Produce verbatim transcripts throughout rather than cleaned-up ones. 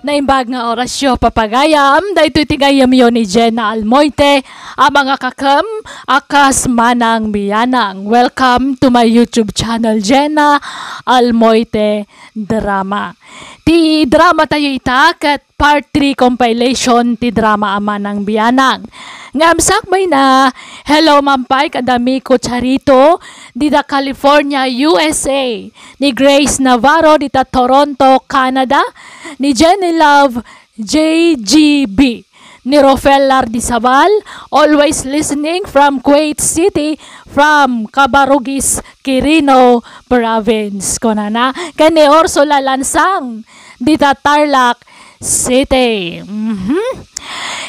Naimbag nga orasyo, papagayam, daytoy ti gayyemyo ni Jenna Almoite, a mangakakem a kas Manang Bianang. Welcome to my YouTube channel, Jenna Almoite Drama. Ti drama tayo ita ket part three compilation ti drama a Manang Bianang. Ngem sakbayna, hello man pay kada Miko Charito, dita California, U S A, ni Grace Navarro, dita Toronto, Canada, ni Jenny Love, J G B, ni Rofel Lardizabal, always listening from Kuwait City, from Cabarugis, Quirino Province, kunana, ken ni Ursula Lansang, dita Tarlac City. Mhm.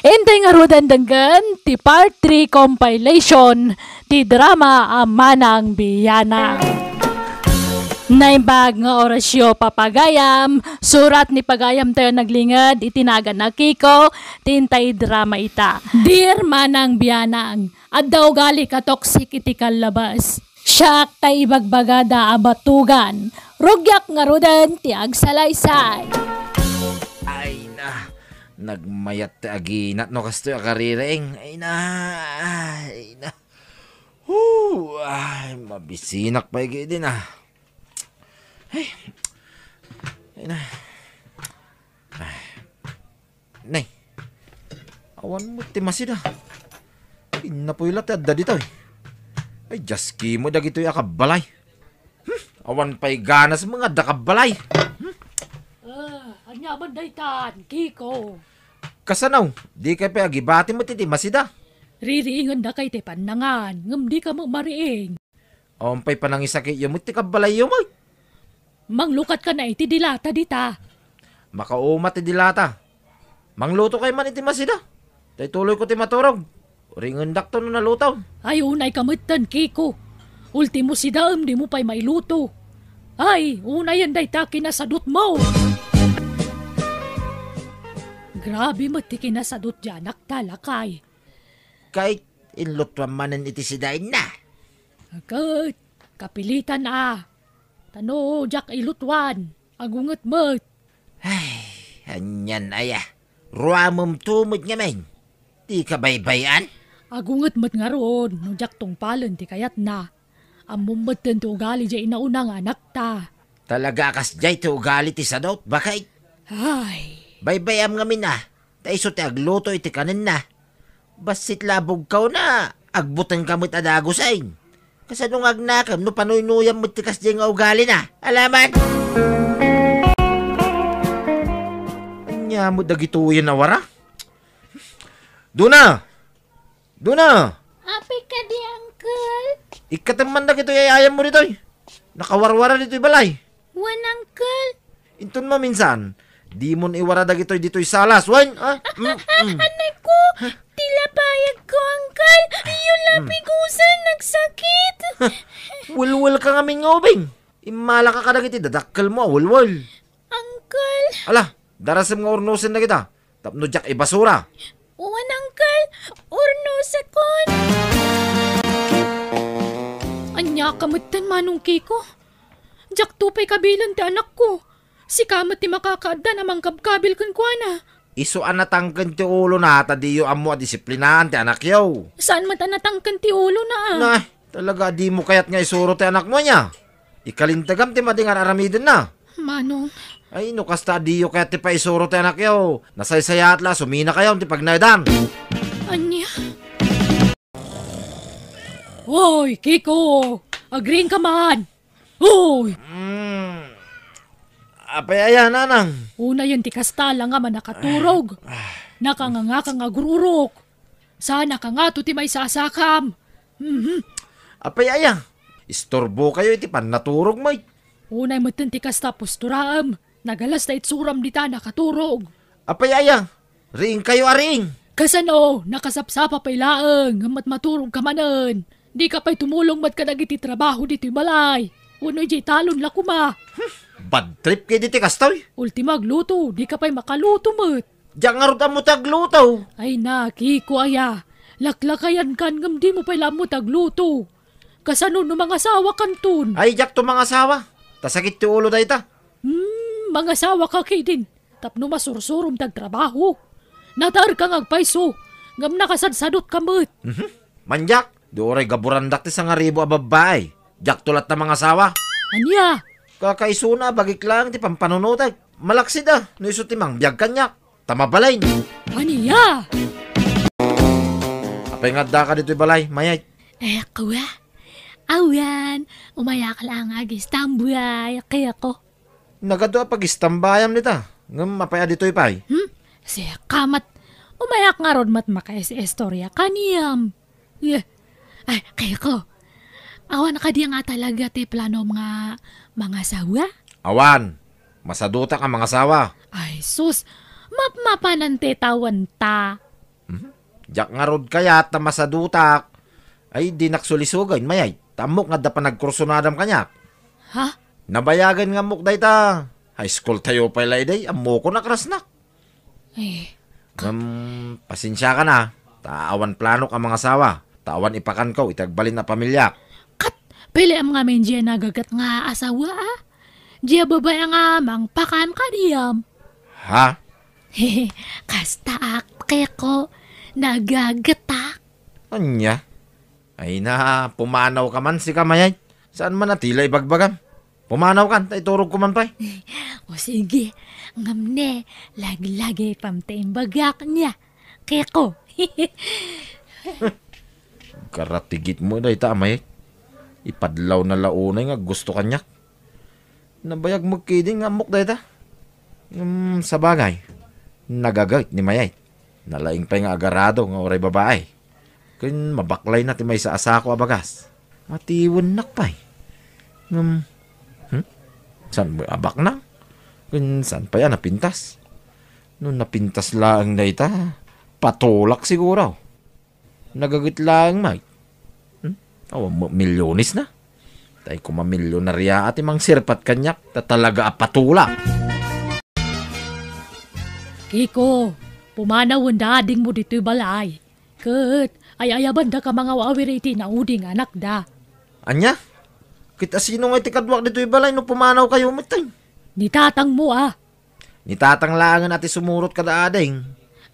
Intoy ngaruden denggen ti part three compilation ti drama a Manang Bianang. Naimbag nga orasyo, papagayam, surat ni pagayam tayo naglinged iti nagan a Kiko, ti intay drama ita. Dear Manang Bianang, adda ugali ka toxic iti kallabas. Siak ta ibagbagada a batugan. Rugiak ngaruden ti agsalaysay. Ay na, nagmayat ti aginat no kastoy a kaririing. Ay na, ay na. Hoo, ay, mabisinak pay gidi na. Ay, ay na. Ay. Nay, awan met ti masida. Innapoy la ti adda ditoy. Ay, diaski met dagitoy a kabbalay. Hmm, awan pay ganas nga adda kabbalay. Hmm. Ah, ania man daytan, Kiko? Kasano? Dikay pay agibati met iti masida? Ririingenda kay ti pannangan, ngem dika met mariing. Awan pay panangisakityo met ti kabbalayyo met. Manglukat ka na iti dilata dita. Makauma ti dilata. Mangluto kay man iti masida. Tay tuloy ko ti maturog. Ringendakto no naluto. Ay, unay ka metten, Kiko. Ultimo sidaem, dimo pay mailuto. Ay, unayen dayta kinasadutmo. Grabe met ti kinasadut ti anakta, lakay. Kay inlutuan manen iti sidaenna. Ket, kapilitan a. Ta no diak ilutuan, agunget met. Ay, anian aya? Ruamem to met ngamin. Dika baybay-an? Agunget met ngarud no diak tungpalen ti kayatna. Ammom metten ti ugali diay inauna nga anakta. Talaga a kasdiay ti ugali ti sadut, baket? Ay. Baybay-am ngamin a, ta isu ti agluto iti kanenna. Bassit la a bugkawna, agbutengka met a dagusen. Kasano nga agnakem no panuynuyam met ti kasdiay nga ugalina? Alaman! Ania met dagitoyen a wara? Duna! Duna! Apay kadi, Uncle? Ikkatem man dagitoy ay-ayammo ditoy. Nakawarwara ditoy balay. Wen, Uncle. Inton maminsan, dimon iwara dagitoy ditoy salas, wen? Ah, mm, mm. Anay ko, ti lapayag ko, Uncle. Iyo la pigusen, nagsakit. Welwel ka ngamin nga ubing. Immalaka kadagiti dadakkelmo a welwel. Uncle. Ala, darasem nga urnosen dagita. Tapno diak ibasura. Wen, Uncle, urnosekon. Ania ka metten, Manong Kiko? Diakto pay kabilen ti anakko. Sika met ti makakaaddan a mangkabkabil kenkuana. Isu a natangken ti ulona ta diyo ammo a disiplinaan ti anakyo. Saan met a natangken ti ulona, a? Nah, talaga a dimo kayat nga isuro ti anakmo, ania? Ikalintegam ti madi nga ar-aramidenna. Manong. Ay, no kasta a diyo kayat ti paisuro ti anakyo, nasaysayaat la a suminakayo ti pagnaedan. Ania? Hoy, Kiko! Agriingka man! Hoy! Mm. Apay aya, nanang? Unayen ti kasta, alangan a nakaturog. Ah. Nakangangaka nga agur-urok. Saan a kangato ti maisasakam. Mhm. Apay aya? Istorbokayo iti pannaturogmo. Unay metten ti kasta, posturaem. Nagalas ta itsuram dita nakaturog. Apay aya? Riingkayo a riing. Kasano? Nakasapsapa pay laeng, ngem met maturogka manen. Dika pay tumulong met kadagiti trabaho ditoy balay. Wenno idiay talon la koma. Hmm, bad trip kay diti kastoy. Ultimo agluto, dika pay makaluto met. Diak ngarud ammo ti agluto. Ay na, Kiko aya. Laklakayankan ngem dimo pay la ammo ti agluto. Kasano no mangasawakanton? Ay, diakto mangasawa. Ta sakit ti ulo dayta. Hmm, mangasawaka ketdin. tapno masursurom ti agtrabaho. Nataerka nga agpayso, ngem nakasadsadotka met. Mhm. Maniak, di uray gaburandak ti sangaribu a babbai. Diakto latta mangasawa. Ania? Kakaisuna a bagik laeng ti pampanunotek. Malaksid a, no isu ti mangbiag kaniak. Ta mabalin. Ania? Apay nga addaka ditoy balay, Mayay? Eh, kuwa? Awan, umayak laeng agistambay, kayatko. Nagadu a pagistambayam dita, ngem apay a ditoy pay? Hmm? Sika met, umayak ngarud met makaistorya kaniam. Eh, ay, kayatko. Awan kadi nga talaga ti planom nga mangasawa? Awan, masadutak a mangasawa. Ay, sus, mapmapanan ti tawenta. Mhm. Diak ngarud kayat ta masadutak. Ay, dinak sulisugen, Mayay. Ta ammok nga adda panagkursunadam kaniak. Ha? Nabayagen nga ammok dayta. High school tayo pay la idi, ammokon a crush-nak. Eh. Ngem, pasensiakan a, ta awan planok a mangasawa, ta awan ipakanko iti agbalin a pamiliak. Ket, piliam ngamin diay nagaget nga asawa, a? Diay babai nga mangpakan kaniam. Ha? Kastaak, kayatko, nagagetak. Ania? Ay na, pumanawka man, sika, Mayay. Saan man a ti la ibagbagam? Pumanawkan, ta iturogko man pay. O sige, ngem ne, laglagipem ti imbagak nia. Keko. Karatigitmo dayta, Mayay. Ipadlawna la unay nga aggusto kaniak. Nabayag met ketdi nga ammok dayta. Ngem, sabagay, nagaget ni Mayay. Nalaing pay nga agarado nga uray babai. Ken mabaklayna ti maysa a sako a bagas. Matiwennak pay. Ngem, hmm? Saan met a baknang? Ken saan pay a napintas? No napintas laeng dayta, patulak siguro. Nagaget laeng met. Hmm? Awan met milyones na. Tay koma milyonaria ti mangsirpat kaniak, ta talaga a patulak. Kiko, pumanawen da adingmo ditoy balay. Ket ay-ayabandaka mangaw-awir iti naudi nga anakda. Ania? Ket asino ngay ti kaduak ditoy balay no pumanawkayo metten? Ni tatangmo a. Ni tatang laengen a ti sumurot kada ading.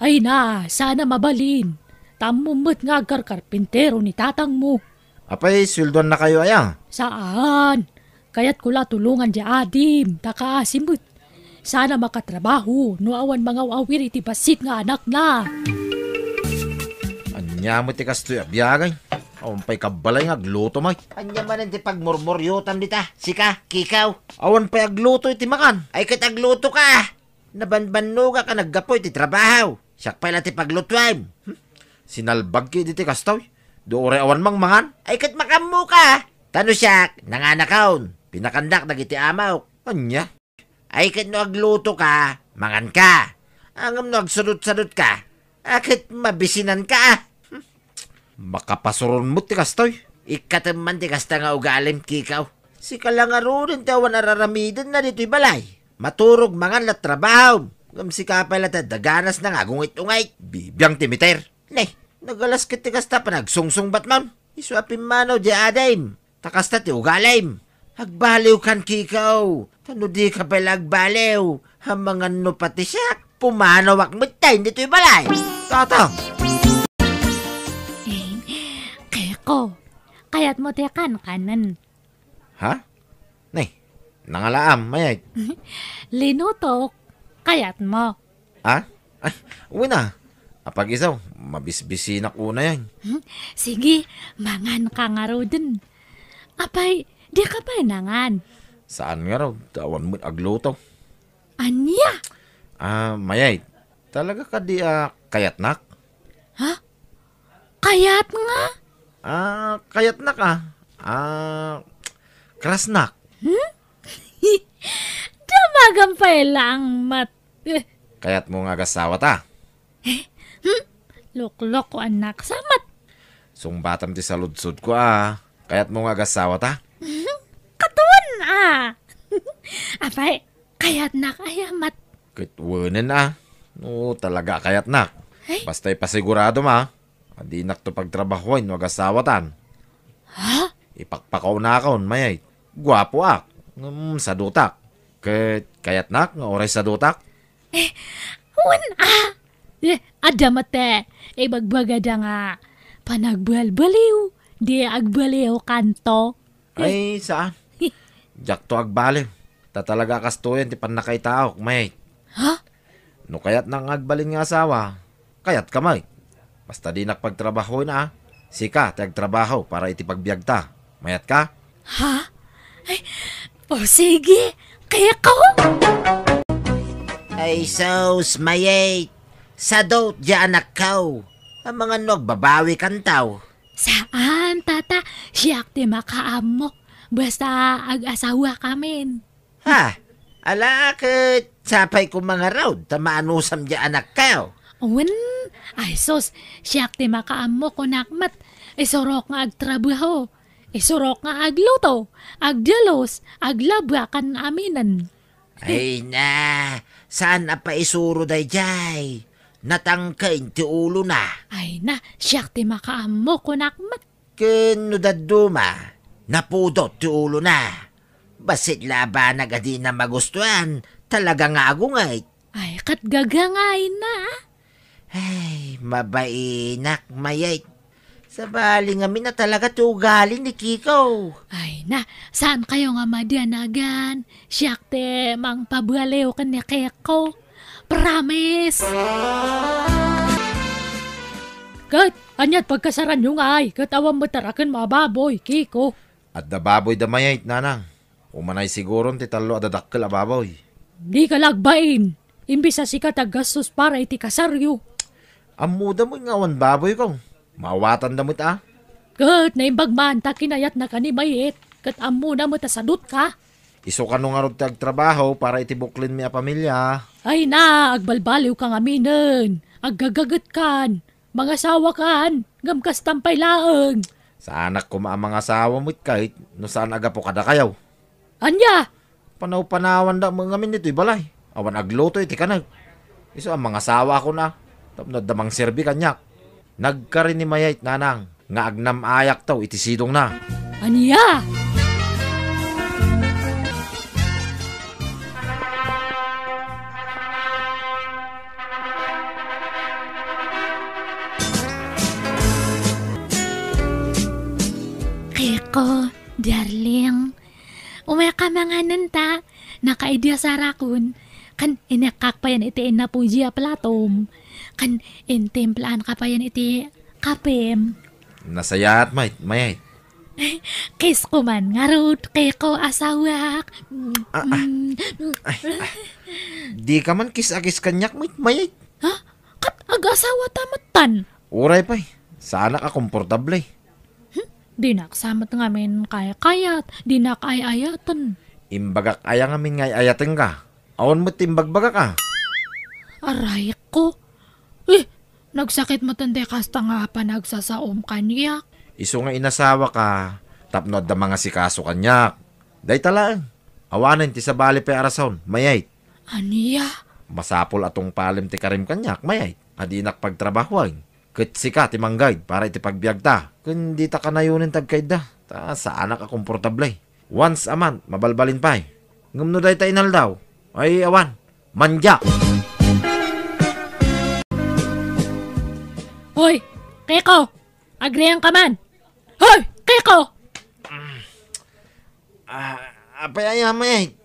Ay na, saan a mabalin. Ta ammom met nga agkarkarpintero ni tatangmo. Apay, sueldoannakayo aya? Saan. Kayatko la tulongan diay adim, ta kaasi met. Saan a makatrabaho no awan mangaw-awir iti bassit nga anakna. Ania met ti kastoy a biagay? Awan pay kabbalay nga agluto met. Ania manen ti pagmurmuriotam dita? Sika, Kikaw. Awan pay agluto iti makan. Ay ket aglutoka. Nabanbannogak a naggapu iti trabaho. Siak pay la ti paglutuem. Hmm? Sinalbag ketdi ti kastoy. Di uray awan mangmangan. Ay ket makammoka. Ta no siak, nanganakon. Pinakandak dagiti amok. Ania? Ay ket no aglutoka, manganka. Ngem no agsudot-sudotka, a ket mabisinanka a. Makapasuron met ti kastoy. Ikkatem man ti kasta nga ugalim, Kikaw. Sika la ngaruden ti awan a raramidenna ditoy balay. Maturog mangan la trabahom. Ngem sika pay la ti adda ganasna nga agungit-ungit. Bibiang ti miter. Ne, nagalas ket ti kasta panagsungsungbatmon. Isu a pimmanaw diay adim. Ta kasta ti ugalim. Agbaliwkan, Kikaw. Ta no dika pay la agbaliw, amangan no pati siak, pumanawak metten ditoy balay. Tata! Keko, kayatmo ti kankanen? Ha? Nay, nangalaam, Mayay. Linutok, kayatmo? Ha? Ay, wen a. Apag-isu, mabisbisinak unay. Hmm? Sige, manganka ngaruden. Apay, dika pay nangan? Saan ngarud, ta awan met agluto. Ania? Ah, Mayay, talaga kadi a kayatnak? Ha? Kayat nga? Ah, kayatnak a. Ah, crushnak. Hmm? Damagam pay laeng met. Eh. Kayatmo nga agasawata? Eh? Hmm? Loklokoannak sa met. Sungbatam ti saludsodko a. Kayatmo nga agasawata? Hmm? Kaduan a. Apay, kayatnak aya met. Ket wenen a. No, talaga a kayatnak. Ay? Basta ipasiguradom a. A dinakto pagtrabahoen no agasawatan. Ha? Ipakpakawnakon, Mayay. Guapoak. Ngem sadutak. Ket kayatnak nga uray sadutak? Eh, wen a. Eh, adda met ti ibagbagada nga panagbalbaliw, di agbaliwkanto. Ay, saan? Diakto agbaliw. Ta talaga a kastoyen ti pannakaitaok, Mayet. Ha? No kayatna nga agbalin nga asawa, kayatka met. Basta dinak pagtrabahoen a. Sika ti agtrabaho para iti pagbiagta. Mayatka? Ha? Ay, o sige, Keko. Ay, sus, Mayet. Sadot, di anakko. Amangan no agbabawikanto. Saan, tata. Siak ti makaammo. Basta ag-asawakamin. Ha? Ala, ket sapay koma ngarud ta maanusam di anakko. Wen, ay sus, siak ti makaammo, kunak met. Isurok nga agtrabaho. Isurok nga agluto, agdalus, aglaba ken aminen. Ay na, saan a paisuro daydiay? Natangken ti ulona. Ay na, siak ti makaammo, kunak met. Ken no dadduma, napudot ti ulona. Bassit la a banag a dina magustuan, talaga nga agunget. Ay, ket gagangayna. Ay, mabainak, Mayet. Sabali ngamin a talaga ti ugali ni Kiko. Ay na, saan kayo nga madanagan? Siak ti mangpabaliw ken ni Kiko. Promise! Ket, aniat pagkasaranyo ngay? Ket awan met a rakenmo a baboy, Kiko. Adda baboy da Mayet, nanang. Umanay siguron ti tallo a dadakkel a baboy. Dika la agbain. Imbes a sika ti aggastos para iti kasaryo. Ammoda met nga awan baboyko. Maawatanda met a. Ket naimbag man ta kinayatnaka ni Mayet. Ket ammona met a sadutka. Isu kano ngarud ti agtrabaho para iti buklenmi a pamilia. Ay na, agbalbaliwka ngaminen. Aggagagetkan. Mangasawakan, ngem kastan pay laeng. Saanak koma a mangasawa met ket no saan a gapu kadakayo. Ania? Panaw-panawanda met ngamin ditoy balay. Awan agluto iti kanek. Isu a mangasawaakon a, tapno adda mangserbi kaniak. Nagkari ni Mayet, nanang, nga agnam-ayakto iti sidongna. Ania? Keko, darling, umayka manganen ta, nakaidea sarakon, ken inekkak payen iti innapuji a platom, ken intimplaanka payen iti kapem. Nasayaat, Mayet, Mayet. Kiss ko man ngarud, Keko, asawak. Ah, ah. Mm. Ay, ah. Dika man kiss a kiss kaniak, Mayet, Mayet. Ha? Ket ag-asawa ta met tan. Uray pay, saanak a komportable. Hmm? Dinak sa met ngamin kaykayat, dinak ay-ayaten. Imbagak aya ngamin nga ay-ayatenka? Awan met ti imbagbagak a. Aray ko. Eh, nagsakit met ti kasta nga panagsasaom kaniak. Isu nga inasawaka tapno adda mangasikaso kaniak. Dayta laeng. Awanen ti sabali pay a rason, Mayet. Ania? Masapul a tungpalem ti karim kaniak, Mayet, a dinak pagtrabahoen. Ket sika ti mangguide para iti pagbiagta. Ken dita kanayonen ti agkayda, ta saanak a komportable. Once a month, mabalbalin pay. Ngem no dayta inaldaw, ay awan, mandiak. Hoy, Keko! Agrian ka man! Hoy, Keko! Ah, apay aya, Mayet?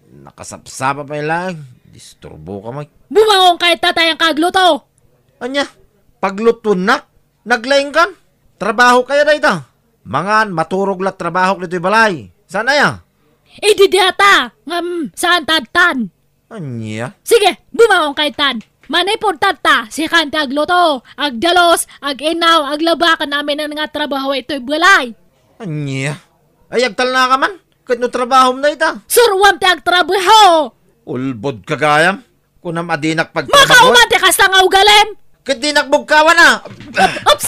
Nakasapsapa pay laeng. Disturbo ka, Mayet. Bumangon ka ita ta ayanka agluto! Ania? Paglutuennak? Naglaingkan? Trabaho kaya dayta? Mangan, maturog la trabahok ditoy balay. Saan aya? Idi diata, ngem saan ta adtan. Ania? Sige, bumangon ka itan. Manipud tatta, sikan ti agluto, agdalos, ag-inaw, aglaba, ken aminen nga trabaho itoy balay. Ania? Ay, agtalnaka man? Ket no trabahom dayta? Suroam ti agtrabaho! Ulbod ka gayam? Kunam a dinak pagtrabaho? Makauman ti kasta nga ugalem! Ket dinak bugkawan a! Oops!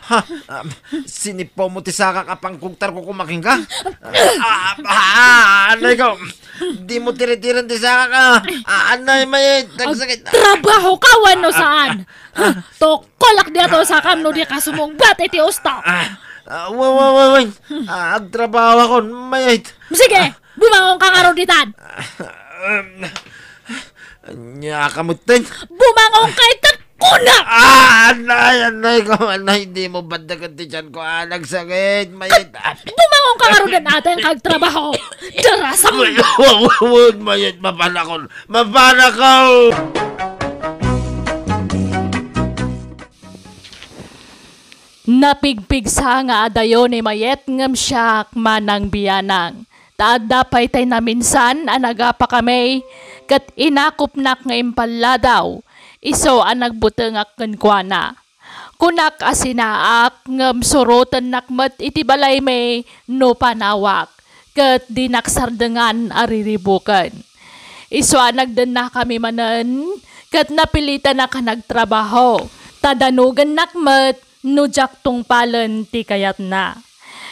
Ha? Um, sinipawmo ti sakak a pangkugtarko koma kenka? Ah, ah, anay ko. Dimo tiritiren ti sakak a. Ah, anay, Mayet, nagsakit. Trabaho ka wenno saan? Tukkolak diay sakam no dika sumungbat iti usto. Ah, ah, wa, wa, wa, wa. Ah, agtrabaho akon, Mayet. Sige, bumangon ka ngarud itan. Ah, um, Ania ka metten? Bumangon ka, ita, kuna! Ah, anay, anay ko, anay, di mo bandagan ti tiyan ko, ah, nagsakit, mayat. Bumangon ka ngaruden, ata, kagtrabaho. Darasam! Mayat, mapanakon, mapanakaw! Napigpigsa nga adayo ni Mayet ngem siak, Manang Bianang. Ta adda pay tay naminsan a nagapakami, ket inakupnak nga impalladaw, isu a nagbutengak kenkuana. Kunak a sinaak, ngem surotennak met iti balaymi no panawak, ket dinak sardengan a riribuken. Isu a nagdennakami manen, ket napilitanak a nagtrabaho, ta danogennak met no diak tungpalen ti kayatna.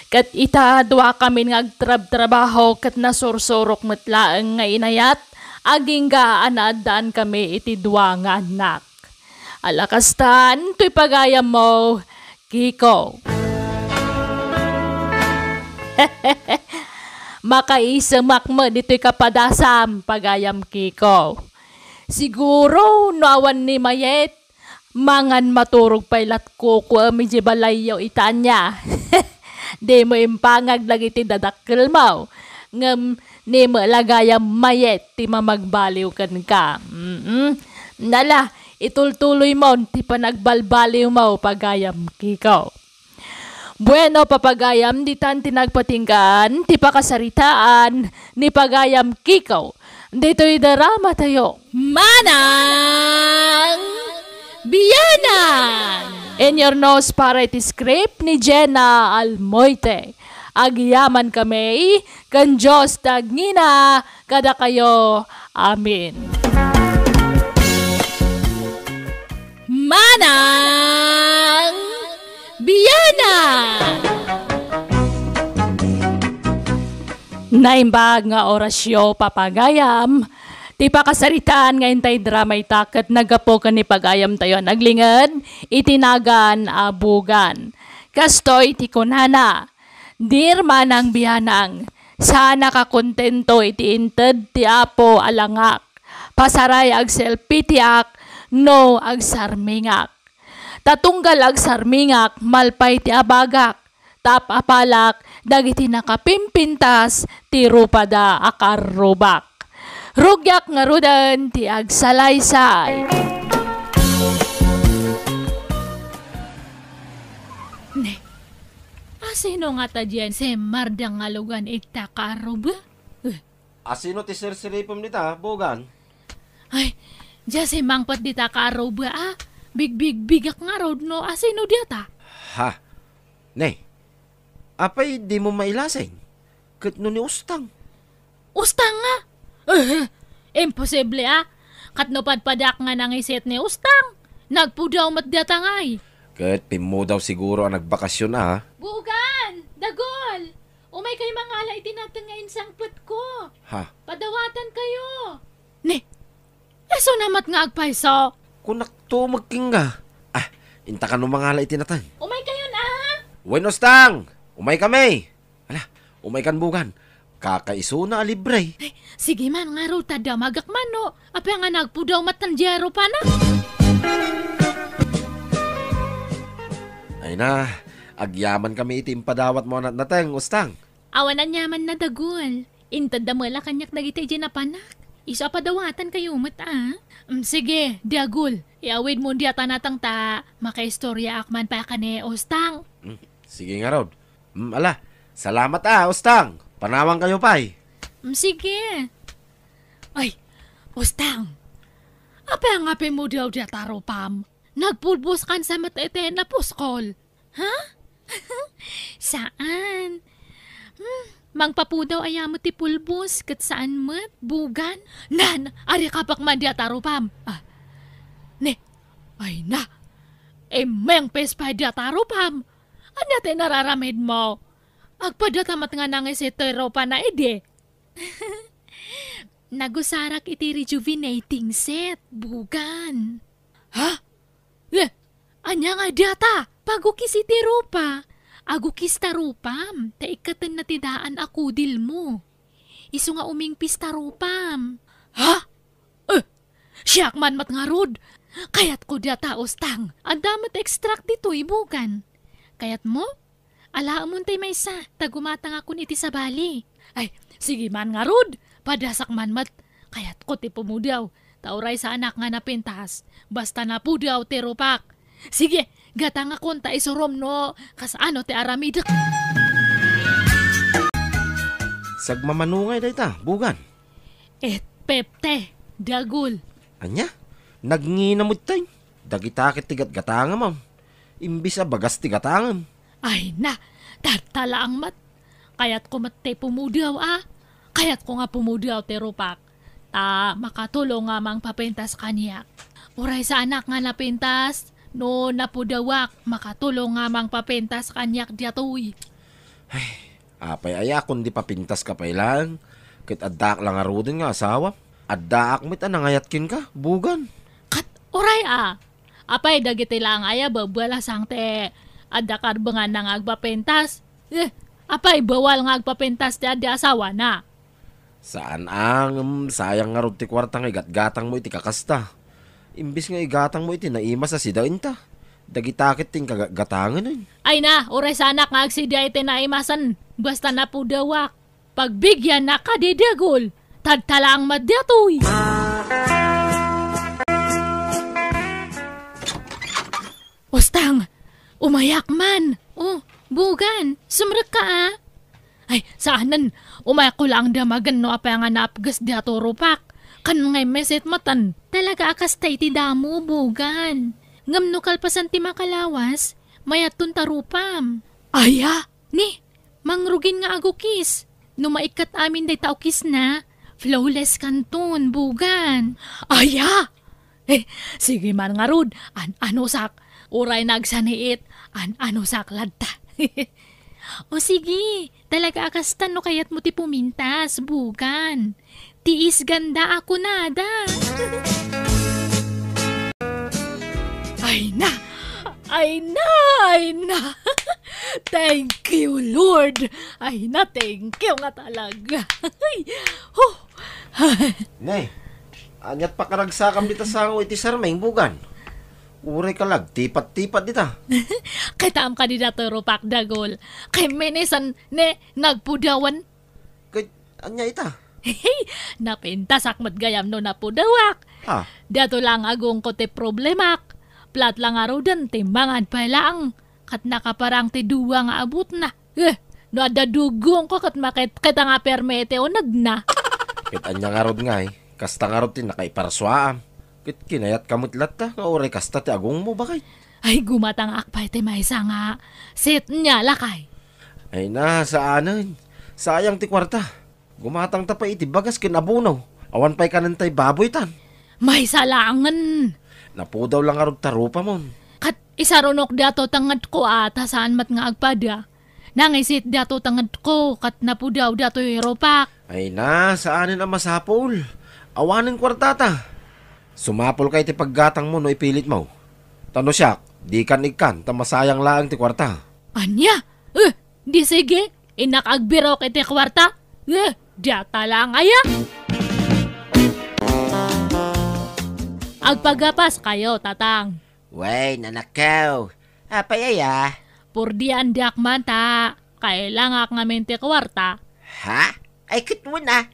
Ket ita, duakamin nga agtrabtrabaho ket nasursurok met laeng nga inayat, agingga a naaddaankami iti dua nga annak. Ala kastan, toy pagayammo, Kiko. Makaisemak met ditoy kapadasam, pagayam Kiko. Siguro, no awan ni Mayet, mangan maturog pay latkukuem idiay balayyo ita ania. Dimo impangag dagiti dadakkelmo, ngem ni met la gayam Mayet ti mamagbaliw kenka. Mm-mm. Nala, itultuloymon ti panagbalbaliwmo, pagayam Kiko. Bueno, papagayam, ditan ti nagpatinggaan ti pakasaritaan ni pagayam Kiko ditoy dramatayo, Manang Bianang! In your nose para iti script ni Jenna Almoite. Agyamankami ken Dios ti agngina kadakayo. Amen. Manang Bianang! Naimbag nga orasyo, papagayam. Ti pakasaritaan nga intay drama ita ket naggapu ken ni pagayamtayo a naglinged iti nagan a Bugan. Kastoy ti kunana, Dear Manang Bianang, saanak a kontento iti inted ti Apo a langak. Pasaray agselpitiak no agsarmingak. Ta tunggal agsarmingak, malpay ti abagak. Ta apalak dagiti nakapimpintas ti rupada a karrubak. Rugiak ngaruden ti agsalaysay. Ne, asino ngata diay semmardang nga lugan ita karruba? Eh. Asino ti sirsiripem dita, Bugan? Ay, diay semmangpet dita karruba, a. Bigbigbigak ngarud no asino diata. Ha? Ne, apay dimo mailasing? Ket no ni Ustang? Ustang nga? Eh, imposible, a. Ket no padpadak nga nangiset ni Ustang, nagpudaw met diata ngay. Ket pimmudaw siguro a nagbakasyon, a. Bugan! Dagul! Umaykayo mangala iti nateng nga insangpetko. Ha? Padawatankayo. Ne, isu na met nga agpayso. Kunakto met kenka. Ah, inta kano mangala iti nateng. Umaykayon, a? Wen, Ustang! Umaykami! Ala, umaykan, Bugan. Kakaisuna a libre. Ay, sige man, ngarud ta damagak man, no? Apay nga nagpudaw met diay rupana? Ay na, agyamankami iti impadawatmo a natnateng, Ustang. Awan aniamanna, Dagul. Intedda met la kaniak dagiti idiay napanak. Isu a padawatankayo met, a. Mm, sige, Dagul. Iawidmo diay nateng ta makaistoriaak man pay ken ni Ustang. Mm, sige ngarud. Mm, ala, salamat, a, Ustang. Panawankayo pay. Mm, sige. Ay, Ustang. Apay nga pimmudaw diay rupam? Nagpulbos kansa met iti napuskol. Ha? Saan? Hmm, mangpapudaw aya met ti pulbos, ket saan met, Bugan? Nan, arikapak man diay rupam. Ah. Ne, ay na. Immengpis pay diay rupam. Ania ti nararamidmo? Agpadata met nga nangiset ti rupana idi. Nagusarak iti rejuvenating set, Bugan. Ha? Eh, ania nga diata? Pagukis iti rupa. Agukis ta rupam, ta ikkatenna ti daan a kudilmo. Isu nga umingpis ta rupam. Ha? Eh, Siak man met ngarud. Kayatko dayta, Ustang. Adda met extract ditoy, Bugan. Kayatmo? Alaemon tay maysa, ta gumatangakon iti sabali. Ay, sige man ngarud. Padasak man met. Kayatko ti pumudaw. Ta uray saanak nga napintas. Basta napudaw ti rupak. Sige, gatangakon ta isurom no kasano ti aramidek. Sagmamano ngay dayta, Bugan? Et pepte, dagul. Ania? Nagngina met tay. Dagita ket ti gatgatangam. Imbis a bagas ti gatangam. Ay na, tatta laeng met. Kayatko met ti pumudaw a. Kayatko nga pumudaw ti rupak. Ta makatulong nga mangpapintas kaniak. Uray saanak nga napintas, no napudawak, makatulong nga mangpapintas kaniak daytoy. Ay, apay aya, kundi papintaska pay laeng, ket addaak la ngaruden nga asawa. Addaak met a nangayat kenka, Bugan. Ket uray a, apay dagiti laeng aya babalasang ti adda karbenganna nga agpapintas? Eh, apay bawal nga agpapintas ti adda asawana? Saan a, ngem sayang ngarud ti kuarta nga igatgatangmo iti kakasta. Imbes nga igatangmo iti naimas a sidaenta, dagita ket ti inkagatgatangen. Ay na, uray saanak nga agsida iti naimasen, basta napudawak. Pagbigiannak kadi, dagul, tatta laeng met daytoy. Ustang, umayak man. Oh, Bugan, sumrekka a. Ay, saanen. Umayakko laeng damagen no apay nga naapges dayta rupak. Ken nga immeset matan. Talaga a kasta iti damo, Bugan. Ngem no kalpasan ti makalawas, mayatton ta rupam. Aya, ni, mangrugin nga agukis. No maikkat amin dayta ukisna, flawless kanton, Bugan. Aya! Eh, sige man ngarud, an-anusak. Uray nagsaniit, an-anusak latta. O sige, talaga a kasta no kayatmo ti pumintas, Bugan. Tiis ganda a kunada. Ay na! Ay na! Ay na! Thank you, Lord! Ay na, thank you nga talaga. Ay, huh. Ne, ania't pakaragsakam dita sango iti sarmeng, Bugan? Uray ka la agtipat-tipat dita. Kitaem kadi dayta rupak, dagul. Kay minisan, ne, nagpudawan. Ket ania ita? Napintasak met gayam no napudawak. Ah. Dayta laeng agungko ti problemak. Plat la ngaruden ti mangan pay laeng. Ket nakaparang ti dua nga abutna. Eh, no adda dugongko ket maketket nga permi iti unegna. Ket ania ngarud ngay? Kasta ngarud ti nakaiparsuaam. Ket kinayatka met latta nga uray kasta ti agungmo, baket. Ay, gumatangak pay ti maysa nga set nia, lakay. Ay na, saanen. Sayang ti kuarta. Gumatangta pay iti bagas ken abono. Awan pay kanen tay baboy tan. Maysa laengen. Napudaw la ngarud ta rupamon. Ket isarunok dayta tengedko a ta saan met nga agpada. Nangisit dayta tengedko ket napudaw daytoy rupak. Ay na, saanen a masapul. Awanen kuartata. Sumapulka iti paggatangmo no ipilitmo. Ta no siak, dikan ikkan ta masayang laeng ti kuarta. Ania? Eh, di sige, innak agbirok iti kuarta. Eh, dayta laeng aya. Agpagapaskayo, tatang. Wen, anakko. Apay aya? Purdian diak man ta. Kailangak ngamin ti kuarta. Ha? Ay, ket wen a.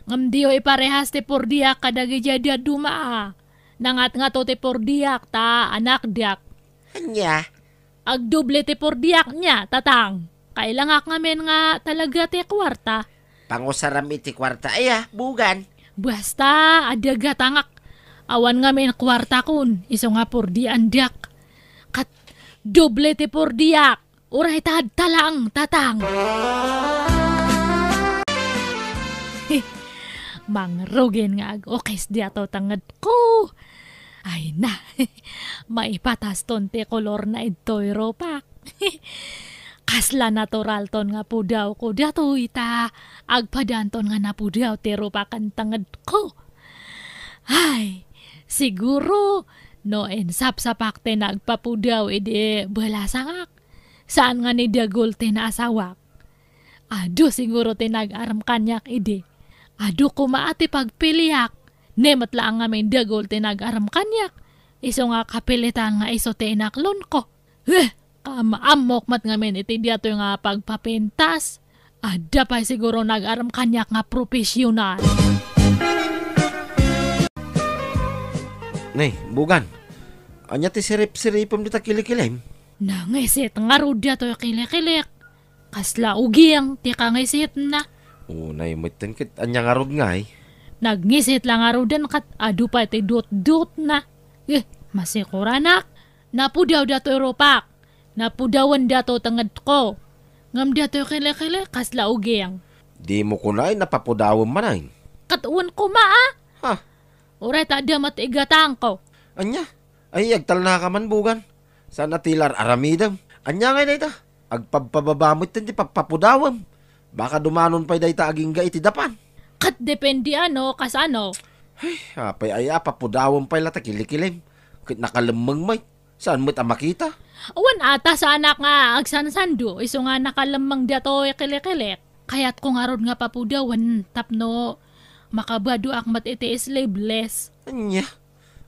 Ngem diyo iparehas ti purdiak kadagiti adi a duma a. Nangatngato ti purdiak ta anak diak. Ania? Agdoble ti purdiak nia, tatang. Kailangak ngamin nga talaga ti kuarta. Pangusaram iti kuarta aya, Bugan. Basta, adda gatangak. Awan ngamin kuartakon, isu nga purdian diak. Ket doble ti purdiak. Uray ta adta laeng, tatang. Mangrugin nga ag-ukis dayta tengedko. Ay na, maipataston ti kolorna ditoy rupak. Kasla naturalton nga pudawko daytoy ta agpadanton nga napudaw ti rupak ken tengedko. Ay, siguro, no insapsapak ti nagpapudaw idi balasangak, saan nga ni dagul ti naasawak. Adu siguro ti nag-arem kaniak idi. Adu koma a ti pagpiliak Ne met laeng ngamin dagul ti nag-aram kaniak. Isu nga kapilitan nga isu ti inaklonko. Heh! Kaam-ammok met ngamin iti diatoy nga pagpapintas. Adda pay siguro nag-aram kaniak nga profesional. Nay, Bugan, ania ti sirip-siripem dita kilikilim? Nangisit ngarud diatoy kilikilik. Kasla uging ti kangisitna. Unay metten ket ania ngarud ngay? Nagngisit la ngaruden ket adu pay ti dutdutna. Eh, masikuranak. Napudaw datoy rupak. Napudawen datoy tengedko. Ngem datoy kilikili, kasla uging. Dimo kunay napapudawem manen? Ket wen koma, a? Ha? Uray ta adda met igatangko. Ania? Ay, agtalnaka man, Bugan. Saan a ti la ar-aramidem? Ania ngay dayta? Agpabpababa met ti pagpapudawem. Baka dumanon pay dayta agingga iti dapan. Ket depende ano, kasano? Ay, apay aya, papudawem pay la ta kilikilim. Ket nakalemmeng met. Saan met a makita? Wen ata saanak nga agsansando, isu nga nakalemmeng datoy kilikilik. Kayatko ngarud nga papudawen tapno makabadoak met iti sleeveless. Ania?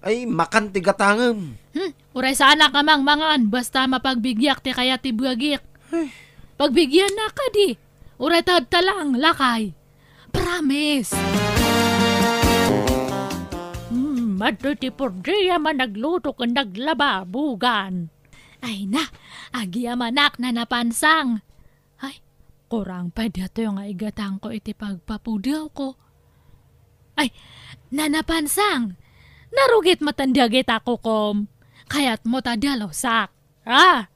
Ay, makan ti gatangem. Hmm, uray saanak a mangmangan, basta mapagbigiak ti kayat ti buagik. Ay. Pagbigiannak kadi, uray ta adta laeng lakay. Promise! Hmm, adtoy ti pordiam a nagluto ken naglaba, Bugan. Ay na, agyamanak, Nana Pansang. Ay, kurang pay datoy nga igatangko iti pagpapudawko. Ay, Nana Pansang, narugit met dagita kukom. Kayatmo ta dalusak. Ah,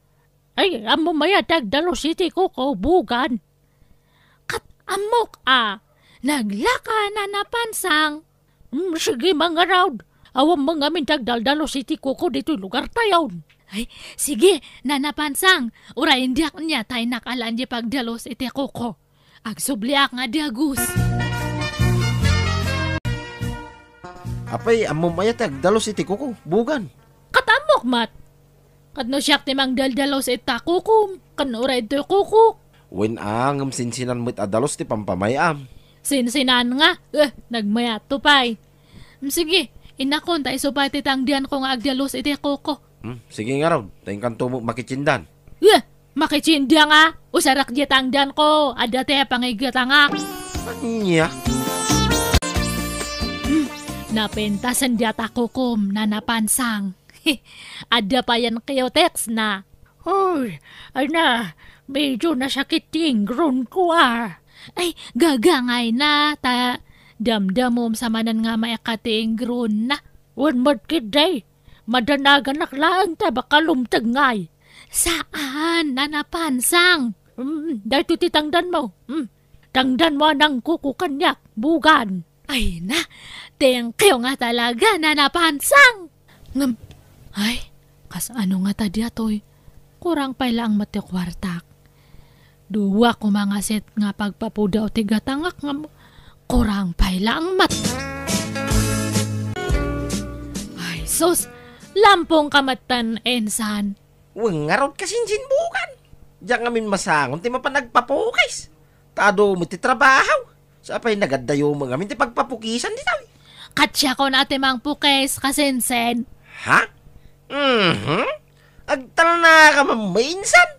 ay, ammom aya ti agdalus iti kuko, Bugan? Ket ammok a, naglaka, Nana Pansang. Mm, sige, mangarud. Awan man ngamin ti agdaldalus iti kuko ditoy lugartayon. Ay, sige, Nana Pansang. Uray indiak nia ta innak alaen diay pagdalus iti kuko. Agsubliak nga dagus. Apay, ammom aya ti agdalus iti kuko, Bugan? Ket ammok met. Ket no siak ti mangdaldalus ita kukom, ken uray ditoy kukok. Wen a, ngem sinsinan met a dalus ti pampamay-am. Sinsinan nga? Eh, nagmayatto pay. Mm, sige, innakon ta isu pay ti tangdianko nga agdalus iti kuko. Hmm, sige ngarud, ta inkanto met makitsindan. Eh, makitsinda nga? Usarak diay tangdianko, adda ti pangigatangak. Ania? Hmm, napintasen diay ta kukom, Nana Pansang. Adda pay cutex na. Hoy, ay na, medyo nasakit ti ingronko, ah. Ay, gagangay na, ta damdamom sa manen nga maikkat ti ingron na. Wen met ketdi, madanaganak laeng ta baka lumteg ngay. Saan, Nana Pansang? Mm, daytoy ti tangdanmo. Mm, tangdanmo a nangkuko kaniak, Bugan. Ay na, thank you nga talaga, Nana Pansang! Ngem, ay, kasano ngata diay atoy? Kurang pay laeng met ti kuartak. Dua koma nga set nga pagpapudaw ti gatangak ngem kurang pay laeng met. Ay, sus! Lampong ka metten, insan. Wen ngarud kasinsin, Bugan. Diak ngamin masangon ti mapan agpapukis. Ta adu met ti trabaho. Sa apay nagaddayo met ngamin ti pagpapukisan ditoy? Ket siakon a ti mangpukis, kasinsin. Ha? Mhm. Agtalnaka man met, insan.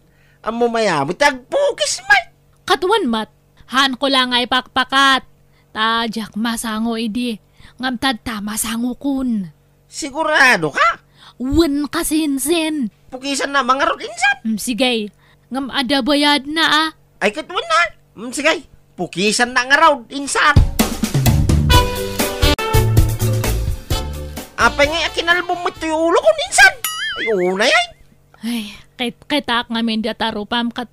Ammom aya met ti agpukis met. Ket wen met, haanko la nga ipakpakat. Ta diak masango idi. Ngem ta adda masangokon. Sigurado ka? Wen, kasinsin. Pukisan na mangarud, insan. Mm, sige. Ngem adda bayadna, a. Ay, ket wen na. Mm, sige. Pukisan na ngarud, insan. Apay ngay a kinalbom met toy ulokon, insan? Ay, unay ay. Ay, ket-, ketak ngamin dayta rupam ket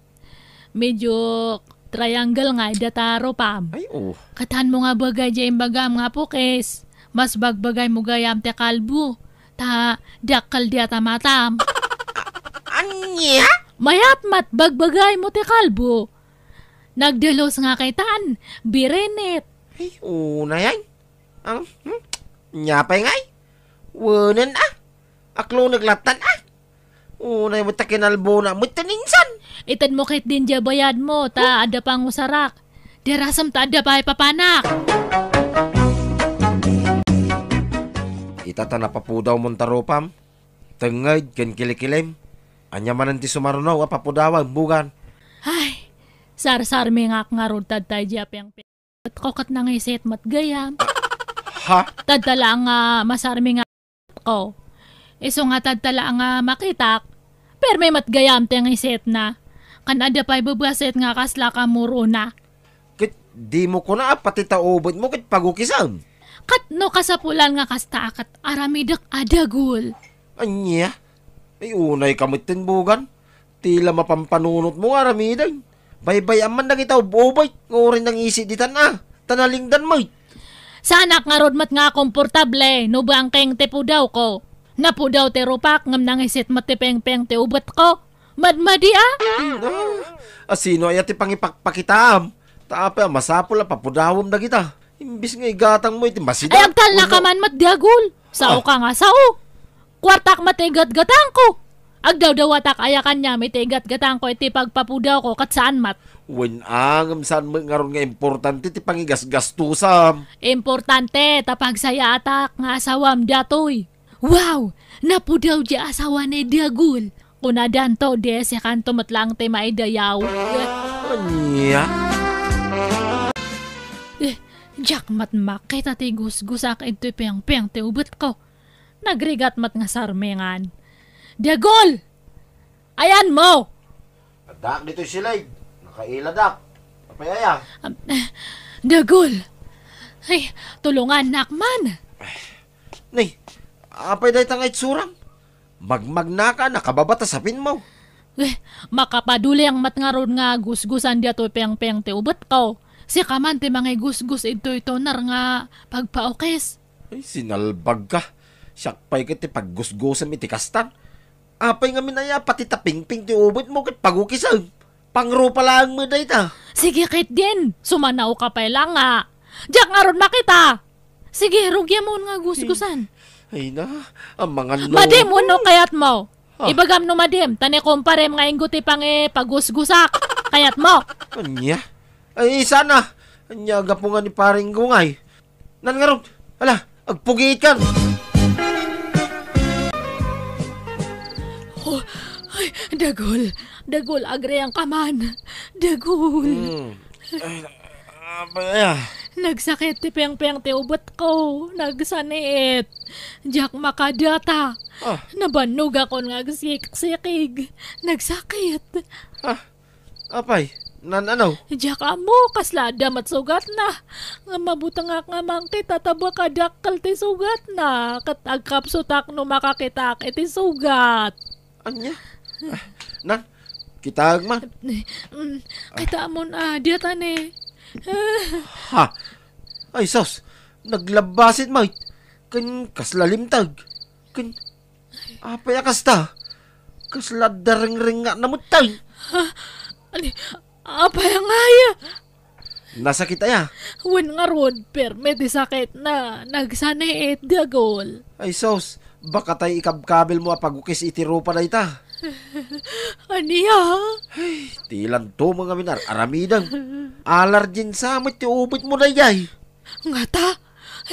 medyo triangle nga dayta rupam. Ay, oh. Ket haanmo nga bagay diay imbagam nga pukis. Mas bagbagaymo gayam ti kalbo. Ta dakkel dayta matam. Ania? Mayat met bagbagaymo ti kalbo. Nagdalus nga ketan, birinit. Ay, unay ay. Ang, hmm? Nia pay ngay? Wenen, a. Aklonek lattan, a. Unay met ta kinalbona met ti insan. Itedmo ketdin diay bayadmo, ta adda pangusarak. Darasem ta adda pay papanak. Ita ta napapudawmon ta rupam, tengnged ken kilikilim. Ania manen ti sumaruno a papudawem, Bugan? Ay, sarsarmingak ngarud tadtay diay pengpeng. Ko ket nangisit met gayam. Ha? Tadta la nga masarmingak ko. Isu nga tadta la nga makitak, permi met gayam ti ngisitna. Kan adda pay bebuasit nga kasla kamurona. Ket dimo kuna a pati ta ubetmo ket pagukisem? Ket no kasapulan nga kasta, ket aramidek a dagul. Ania? Ay, unaykam metten, Bugan. Ti la mapampanunotmo nga aramiden. Baybay-am man dagita ub-ubet nga uray nangisi ditan a, ta nalingdan met. Saanak ngarud met nga komportable no bangkeng ti pudawko. Napudaw ti rupak ngem nangisit met ti pengpeng ti ubetko. Madmadi a? Ah, asino aya ti pangipakpakitaam? Ta apay a masapul a papudawem dagita? Imbis nga igatangmo iti masida. Ay, agtalnaka man met, dagul. Sao ka nga sao. Kuartak met ti igatgatangko. Agdawdawatak aya kaniam iti igatgatangko iti pagpapudawko ket saan met. Wen a, ngem saan met ngarud nga importante ti pangigasgastusam. Importante ta pagsayaatak nga asawam datoy. Wow! Napudaw diay asawa ni Dagul. Kunadanto, di sikanto met laeng ti maidayaw. Ania? Eh, diak met makita ti gusgusak iti pengpeng ti ubetko. Nagrigat met nga sarmengan. Dagul! Ayanmo! Addaak ditoy silid. Nakailadak. Apay aya? Am, Dagul! Ay, tulongannak man! Nay, apay dayta nga itsuram? Magmagnaka, nakababa ta sapinmo. Eh, makapaduleng met ngarud nga gusgusan daytoy pengpeng ti ubetko. Sika man ti mangigusgos idtoy toner nga pagpaukis. Ay, sinalbag ka. Siak pay ket ti paggusgosem iti kastan. Apay ngamin aya pati ta pingping ti ubetmo ket pagukisem? Pangrupa laeng met dayta. Sige ketdin, sumanaoka pay la nga. Diak ngarud makita. Sige, rugiamon nga gusgusan. Ay na, amangan no. Madim wenno kayatmo? Ah. Ibagam no madim, ta ni kumparem nga inggo ti pangipagusgusak. Kayatmo? Ania? Ay, sana. Ania gapu nga ni Pareng Gungay? Nan ngarud, ala, agpugiitkan. Oh, ay, Dagul, Dagul, agriangka man. Dagul. Hmm. Ay, apay aya? Nagsakit ti pengpeng ti ubetko. Nagsaniit. Diak makadata. Ah. Nabannogakon nga agsiksikig. Nagsakit. Ah. Apay, nan ano? Diak ammo, kasla adda met sugatna. Nga mabutengak nga mangkita ta baka dakkel ti sugatna. Ket agkapsutak no makakitaak iti sugat. Ania? Ah, nan, kitaek man. Mm, kitaemon a, diatani. Ha? Ay, sus, naglabbasit met. Ken kasla limteg. Ken Apay a kasta? Kasla adda ringringngatna metten. Ha? Ani, apay a ngaya? Nasakit aya? Wen ngarud, permi ti sakitna. Nagsaniit, Dagul. Ay sus, baka tay ikabkabilmo a pagukis iti rupa dayta. Ania? Ay, ti lanto mo ngamin ar-aramidem. Alarginsa met ti ubetmo daydiay. Ngata?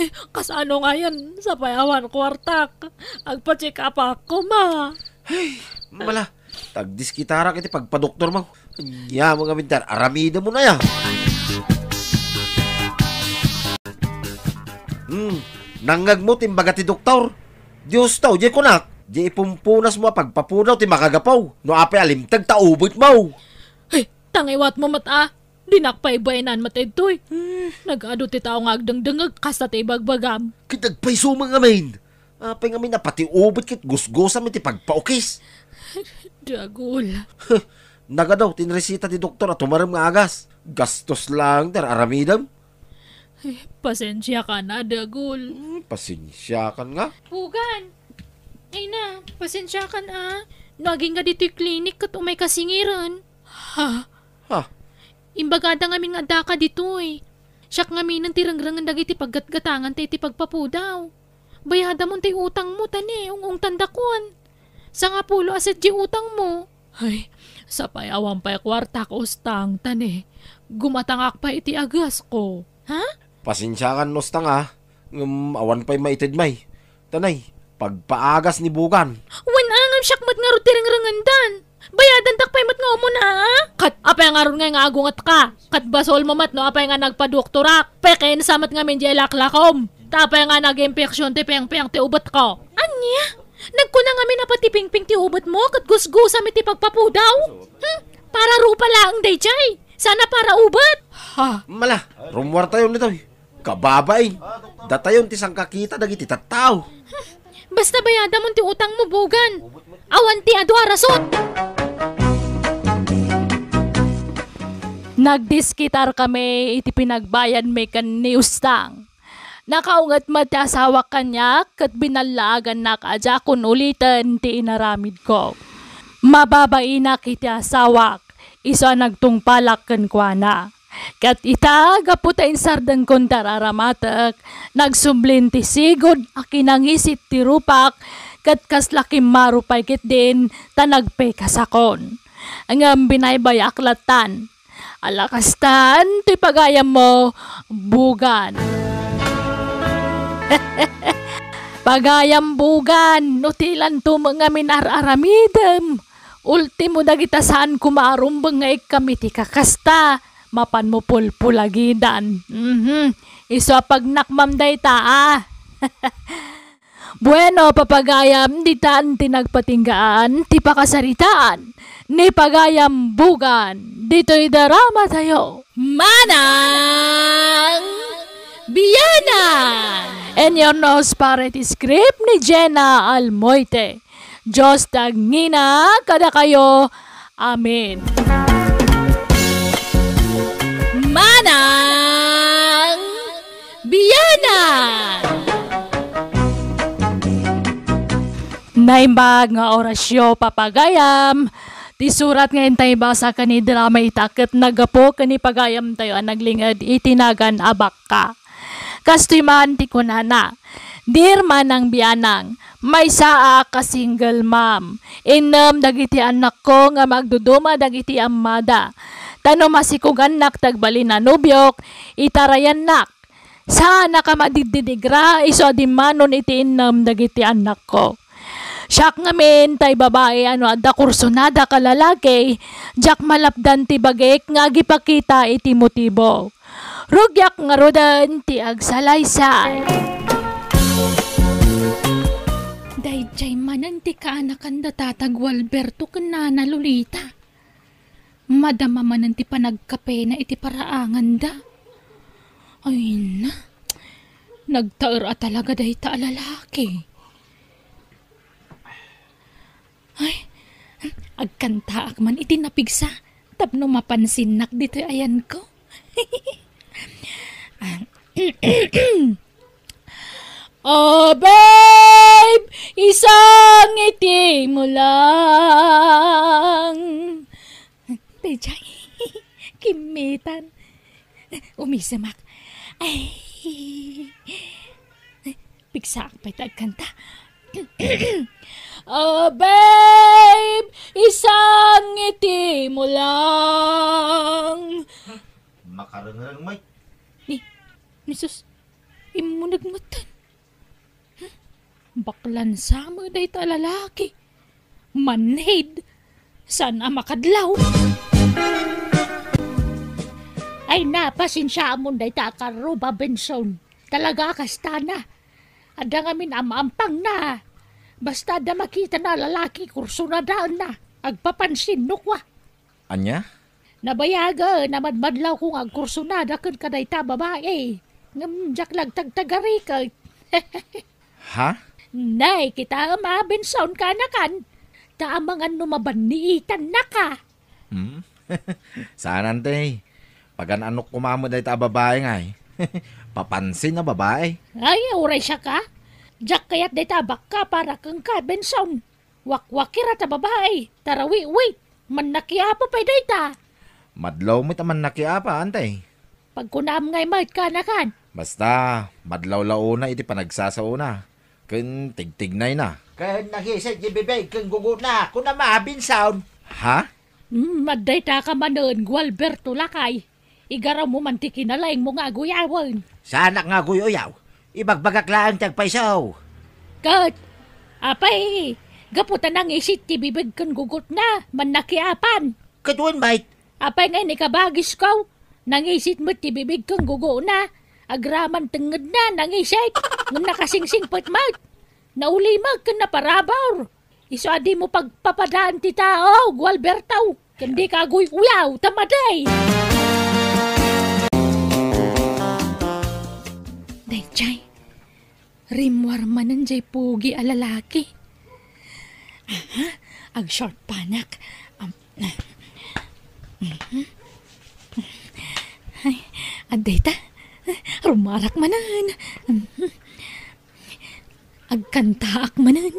Ay, kasano ngayen? Sapay awan kuartak. Agpa-check up ako, ma. Ay, mala, tagdiskitarak iti pagpadoktormo. Ania mo ngamin ti ar-aramidem mo na ya. Hmm, nangngegmo ti imbaga ti doktor. Dios to, di kunak. Di ipumpunasmo a pagpapunaw ti makagapu. No apay a limteg ta ubetmo. Ay, tangiwatmo met a. Dinak pay baenan met daytoy. Eh. Nag-adu ti tao nga agdengdengngeg kasta ti ibagbagam. Ket agpayso met ngamin. Apay ngamin a pati ubet ket gusgosam iti pagpaukis. Dagul. Huh, nagadu ti inresita ti doktor a tumarem nga agas. Gastos laeng ti ar-aramidem. Ay, pasensiakan a, Dagul. Hmm, pasensiakan nga. Bugan! Ay na, pasensiakan a. No agingga ditoy klinik ket umayka singiren. Ha? Ha? Imbagada ngamin nga addaka ditoy. Siak ngaminen ti rengrengen dagiti paggatgatanganta iti pagpapudaw. Bayadamon ti utangmo, ta ne, ung-ungtandakon. Sangapulo a set ti utangmo. Ay, sapay awan pay kuartak, Ustang, ta ne, gumatangak pay iti agasko. Ha? Pasensiakan, Ustang, a. Ngem awan pay maited, may. Anay, pagpaagas ni Bugan. Wen a ngem siak met ngarud ti rengrengendan. Bayadantak pay met nga umuna, a? Ket apay ngarud ngay nga agungetka? Ket basolmo met no apay nga nagpadoktorak. Pekens met ngamin diay laklakom. Ta apay nga nag-impeksyon ti pengpeng ti ubetko? Ania? Nagkuna ngamin a pati pengpeng ti ubetmo ket gusgusam iti pagpapudaw? Hmm? Para rupa laeng daydiay. Saan a para ubet. Ha? Mala, rummuartayon ditoy. Kababain, datayon ti sangkakita dagiti tattao. Basta bayadamon ti utangmo, Bugan. Awan ti adu a rason. Nagdiskitarkami iti pinagbayadmi ken ni Ustang. Nakaunget met ti asawak kaniak ket binallaagannak a diakon uliten ti inaramidko. Mababainak iti asawak, isu a nagtungpalak kenkuana. Ket ita, gapu ta insardengkon ti ar-aramatek, nagsublin ti sigud a kinangisit ti rupak, ket kasla kimmaro pay ketdin ta nagpekasakon. Ngem binaybayak lattan. Ala kastan ti pagayammo, Bugan. Pagayam, Bugan, no ti lanto met ngamin ar-aramidem. Ultimo dagita saan koma a rumbeng nga ikkam iti kakasta, mapanmo pulpulagidan. Mhm. Isu a pagnakmam dayta, a. Bueno, papagayam, ditan ti nagpatinggaan ti pakasaritaan ni Pagayam Bugan ditoy daramatayo. Manang Biyanan! And your nose para iti script ni Jenna Almoite. Dios ti agngina kadakayo. Amen. Manang Biyanan! Naimbag nga orasyo, papagayam. Ti surat nga intay basa ken ni drama ita ket naggapu ken ni pagayamtayo a naglinged iti nagan a bakka. Kastoy man ti kunana, "Dear Manang Bianang, maysaak a single mom. Innem dagiti annakko ngem agduduma dagiti ammada. Ta no masikugannak ti agbalin a nobiok, itarayannak. Saanak a madiddidigra isu a dimmanon iti innem dagiti annakko. Siak ngamin tay babai a no adda kursonadak a lalaki, diak malapdan ti bagik nga agipakita iti motibo. Rugiak ngaruden ti agsalaysay." Daydiay manen ti kaanakan da Tata Gualberto ken Nana Lolita. Madama manen ti panagkapena iti paraanganda. Ay na, nagtaer a talaga dayta a lalaki. Ay, agkantaak man iti napigsa tapno mapansinnak ditoy ayanko. Ah, babe, isangitimo lang. Daydiay, kimmitan. Umisemak. Ay. Pigsaak pay ta agkanta. Oh, babe, isangitimo lang. Makarengreng met. Ni, ni sus, immuneg met. Baklansa met dayta a lalaki. Manhid. Saan a makadlaw? Ay, na, pasensiaamon dayta a karruba, Benson. Talaga a kastana. Adda ngamin am-ampangna. Basta adda makitana a lalaki, kursunadaenna. Agpapansin no kua. Ania? Nabayagen a madmadlawko nga agkursunada ken kadayta a babai. Ngem diak la agtagtagariket. Ha? Nay, kitaem a, Benson, kaanakan. Ta amangan no mabanniitannaka. Hmm? Saan, ante. Pagan-anok koma met dayta a babai ngay. Papansin a babai. Ay, uray siak a. Diak kayat dayta a bakka para kenka, Benson. Wakwakira ta babai, tarawiwit, mannakiapa pay dayta. Madlaw met a mannakiapa, ante. Pagkunam ngay met, kaanakan. Basta, madlaw la una iti panagsasaona, ken tigtignayna. Ken nangiset ti bibig ken gugona, kunam a, Benson. Ha? Hmm, addayta ka manen, Gualberto, lakay. Igarawmo man ti kinalaingmo nga aguyawen. Saanak nga aguy-uyaw. Ibagbagak laeng ti agpayso. Ket, apay, gapu ta nangisit ti bibig ken gugotna, mannakiapan. Ket wen, Mike. Apay nga inikabagis ko, nangisit met ti bibig ken gugotna, agraman tengngedna, nangisit, ngem nakasingsingpet met. Naulimek ken naparabur. Isu a dimo pagpapadaan ti tao, Gualberto, ken dika aguy-uyaw, ta madi. Daydiay, rimmuar manen jay pugi a lalaki. Aha, ag-short panak. Am, mhm. Ay, adda ita. Rumarak manen. Mhm. Agkantaak manen.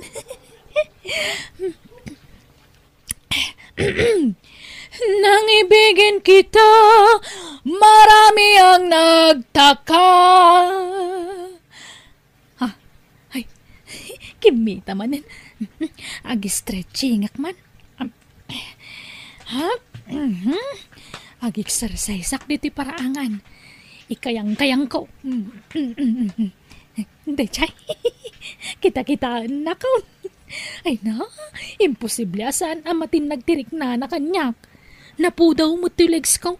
Nang ibigin kita, marami ang nagtaka. Ha? Ay, kimmita manen. Ag-stretchingak man. Ha? Mhm. Ag-exerciseak ditoy paraangan. Ikayang-kayangko. Daydiay. Kita-kitaennakon. Ay na, imposible a saan a matinnag ti riknana kaniak. Napudaw met ti legsko.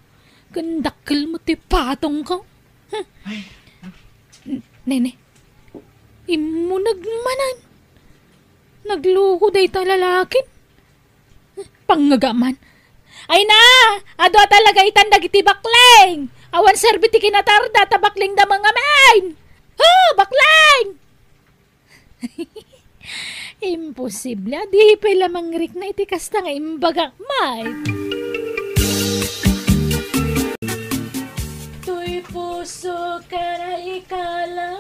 Ken dakkel met ti patongko. Hmm. Nene, immuneg manen. Nagloko dayta lalakin. Pangngega man. Ay na! Adu a talaga itan dagiti bakleng! Awan serbi ti kinatarda ta bakleng da mangamin! Ha! Bakleng! Imposible a di pay la mangrikna iti kasta nga imbagak, Mike. Toy puso ka na ikala.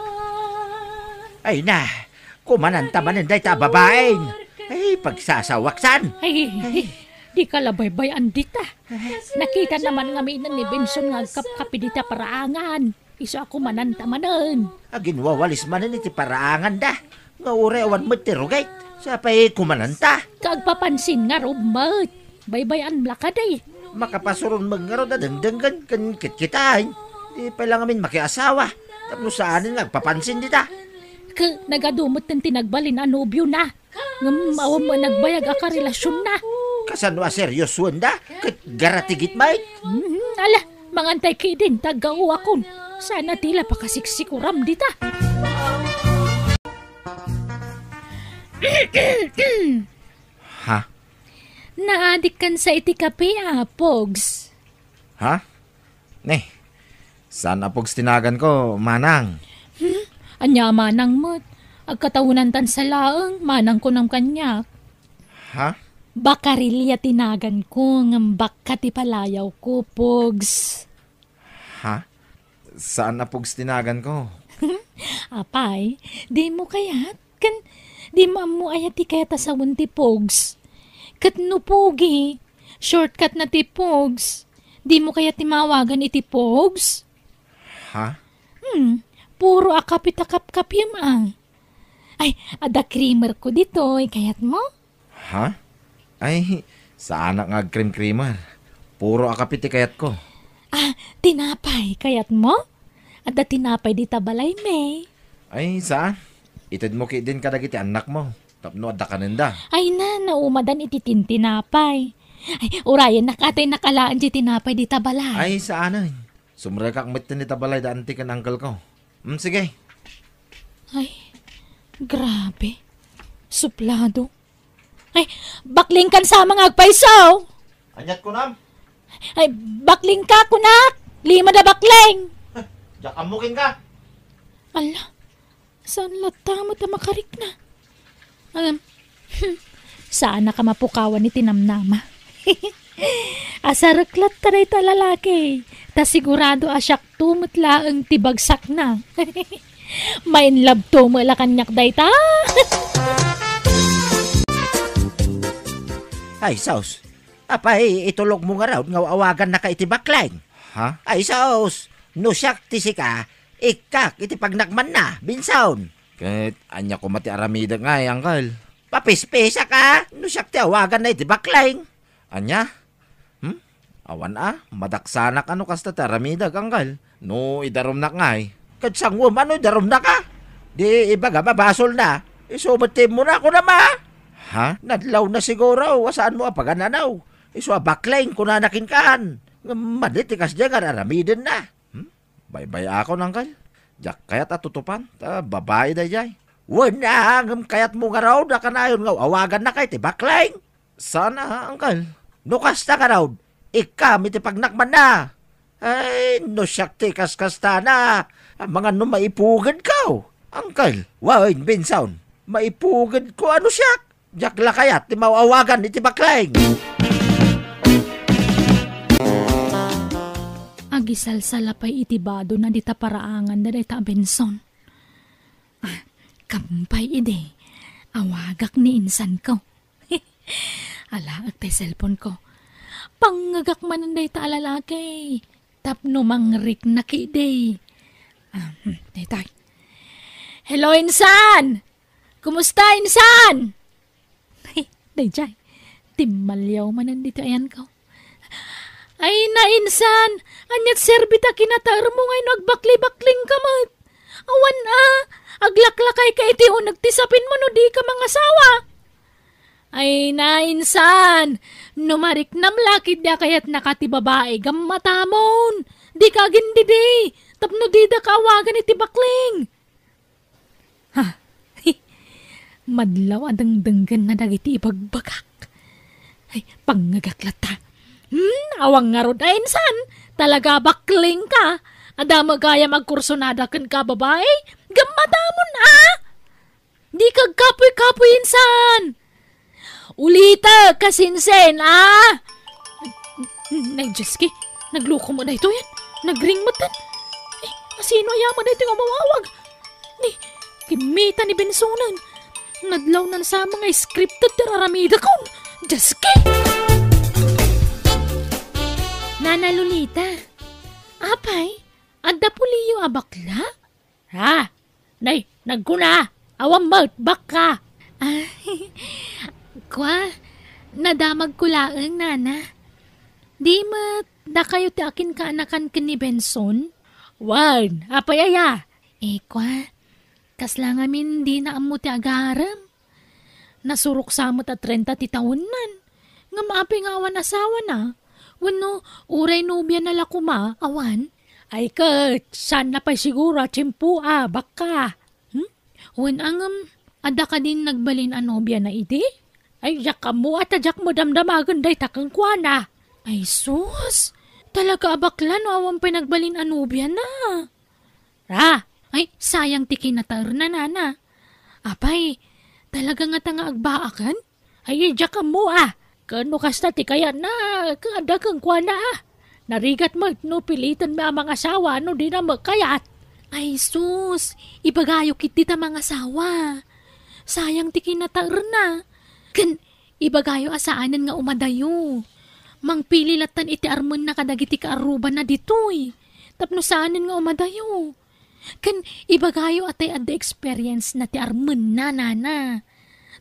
Ay na, kumananta manen dayta a babaen. Ay, pagsasawaksan. Ay, ay, dika la baybay-an dita. Nakita naman ngamin ni Benson nga agkapkapi dita paraangan. Isu a kumananta manen. Aginwawalis manen iti paraanganda. Nga uray awan met ti rugit. Sapay kumananta. Kagpapansin ngarud met. Baybay-an la kadi. Makapasuron met ngarud a dengdenggen ken kitkitaen. Di pay la ngamin makiasawa. Tapno saanen nga agpapansin dita. Ket nagadu met ti nagbalin a nobiona. Ngem awan met nagbayag a karelasionna. Kasano a seriosoenda? Ket garatigit met? Mhm, ala, mangantay ketdin, taggawakon. Saan a ti la pakasiksikuram dita. Ha? Naadikkan sa iti kape, a, Pogs? Ha? Ne, saan a Pogs ti naganko, manang. Hmm? Ania a manang met? Agkatawenantan sa laeng, manang kunam kaniak. Ha? Bakarilia ti naganko, ngem bakka ti palayawko, Pogs. Ha? Saan a Pogs ti naganko? Apay, dimo kayat? Ken dimo ammo aya ti kayat a sawen ti Pogs? Ket no Pogi, shortcut na ti Pogs. Dimo kayat ti maawagan iti Pogs? Ha? Hmm, puro a kape ta kapkapim, a. Ay, adda creamer ko ditoy, kayatmo? Ha? Ay, saanak nga agcream-creamer. Puro a kape ti kayatko. Ah, tinapay, kayatmo? Adda tinapay dita balay, May. Ay, saan? Itedmo ketdin kadagiti annakmo, tapno adda kanenda. Ay na, naumadan iti tintinapay. Ay, urayennak, atay nakalaen ti tinapay dita balay. Ay, saanen. Sumrekak metten ita balay da anti ken uncle ko. Mm, sige. Ay, grabe. Suplado. Ay, baklingkan sa mga agpayso. Aniat kunam? Ay, baklingka, kunak. Lima da bakling. Diak ammukin ka. Ala, saan latta met a makarikna? Agam, hmm, saan a ka mapukawan iti namnama. Asarek latta dayta a lalaki, ta sigurado a siakto met laeng ti bagsakna. Main love to met la kaniak dayta. Ay, sus. Apay, itulogmo ngarud nga awagannaka iti bakleng? Ha? Ay, sus. No siak ti sika, ikkak iti pagnakmanna, Benson. Ket ania koma ti aramidek ngay, uncle? Papispisak a, no siak ti awaganna iti bakleng. Ania? Hmm? Awan a, madaksanak a no kasta ti aramidek, uncle. No idarumnak ngay. Ket sanguem a no idarumnaka? Di ibagam a basolna. Isu met ti immuna, kunam a. Ha? Nadlawna siguro a saanmo a pagananaw. Isu a bakleng kunana kenka. Ngem madi ti kasdiay nga ar-aramidenna. Hmm? Baybay-akon, Uncle. Diak kayat a tutupan. Ta babai daydiay. Wen a, ngem kayatmo ngarud a kanayon nga aw-awagannaka iti bakleng? Saan a, Uncle. No kasta ngarud, ikkam iti pagnakmanna. Ay, no siak ti kaskastana, amangan no maipugedko. Uncle, wen, Benson, maipugedko a no siak. Diak la kayat ti maaw-awagan iti bakleng. Agisalsala pay iti badona dita paraangan da dayta a Benson. Ah, kampay idi, awagak ni insanko. Alaek tay cellphone ko. Pangngegak manen dayta a lalaki. Tapno mangrikna ketdi. Ah, hmm, daytoy. Hello, insan! Kumusta, insan? Daydiay, timmaliaw manen ditoy ayanko. Ay, na, insan, aniat serbi ta kinataermo nga no agbaklibaklingka met? Awan a, aglaklakayka iti uneg ti sapinmo no dika mangasawa. Ay, na, insan, no mariknam la ketdi a kayatnaka ti babai, gammatamon. Dika agindidi, tapno didaka awagan iti bakling. Ha? Madlaw a dengdenggenna dagiti ibagbagak. Ay, pangngegak latta. Hmm, awan ngarud a insan. Talaga a baklingka. Adda met gayam agkursunada kenka a babai. Gammatamon a. Dika agkapuy-kapuy insan. Ulitek, kasinsin, a? Nay, Diyos ki, nagluko met daytoyen. Nagring met. Eh, asino aya met daytoy nga umawawag? Ni, kimmita ni Bensonen. Nadlawnan sa mga scripted ti ar-aramidakon. Diyos ki! Nana Lolita, apay, adda puliyo a bakla? Ha? Nay, nagkuna, awan met, bakka. Ah, kua, nadamagko laeng, nana. Di met, dakayo ti akinkaanakan ken ni Benson? Wen, apay aya? Eh, kua, kasla ngamin dina ammo ti agarem. Nasurok sa met a trenta ti tawennan. Ngem apay nga awan asawana? Wenno, uray nobiana la koma, awan? Ay ket, saanna pay siguro a tiempo a, bakka. Hmm? Wen a ngem, adda kadin nagbalin a nobiana idi? Ay, diak ammo a ta diak madamdamagen dayta kenkuana. Ay sus, talaga a bakla no awan pay nagbalin a nobiana. Ah, ay, sayang ti kinataerna, nana. Apay, talaga ngata nga agbaaken? Ay, diak ammo a. Ken no kasta ti kayatna, ket adda kenkuana a. Narigat met no pilitenmi a mangasawa no dina met kayat. Ay sus, ibagayo ketdi ta mangasawa. Sayang ti kinataerna. Ken ibagayo a saanen nga umadayo. Mangpili lattan iti armenna kadagiti kaarrubanna ditoy. Tapno saanen nga umadayo. Ken ibagayo a tay adda experience na ti armenna, nana.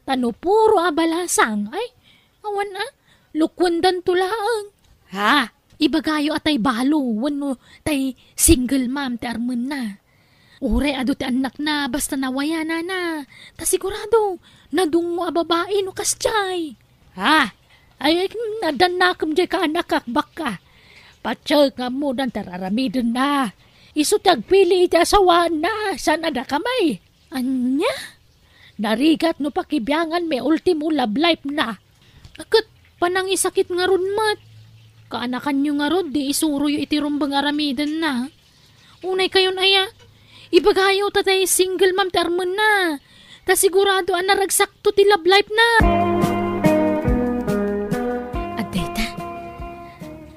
Ta no puro a balasang, ay, awan a, lukuendanto laeng. Ha? Ibagayo a tay balo wenno tay single mom ti armenna. Uray adu ti annakna basta nawayanana. Ta sigurado, nadungngo a babai no kasdiay. Ha? Ay, ay, addannakem diay kaanakak, bakka. Patiek nga ammodan ti ar-aramidenna. Isu ti agpili iti asawaanna, saan a dakami. Ania? Narigat no pakibianganmi ultimo love life na. Ket panangisakit ngarud met. Kaanakanyo ngarud, di isuroyo iti rumbeng aramidenna. Unay kayon aya, ibagayo ta tay single mom ti armenna. Ta sigurado a naragsakto ti love life na. Adda ita,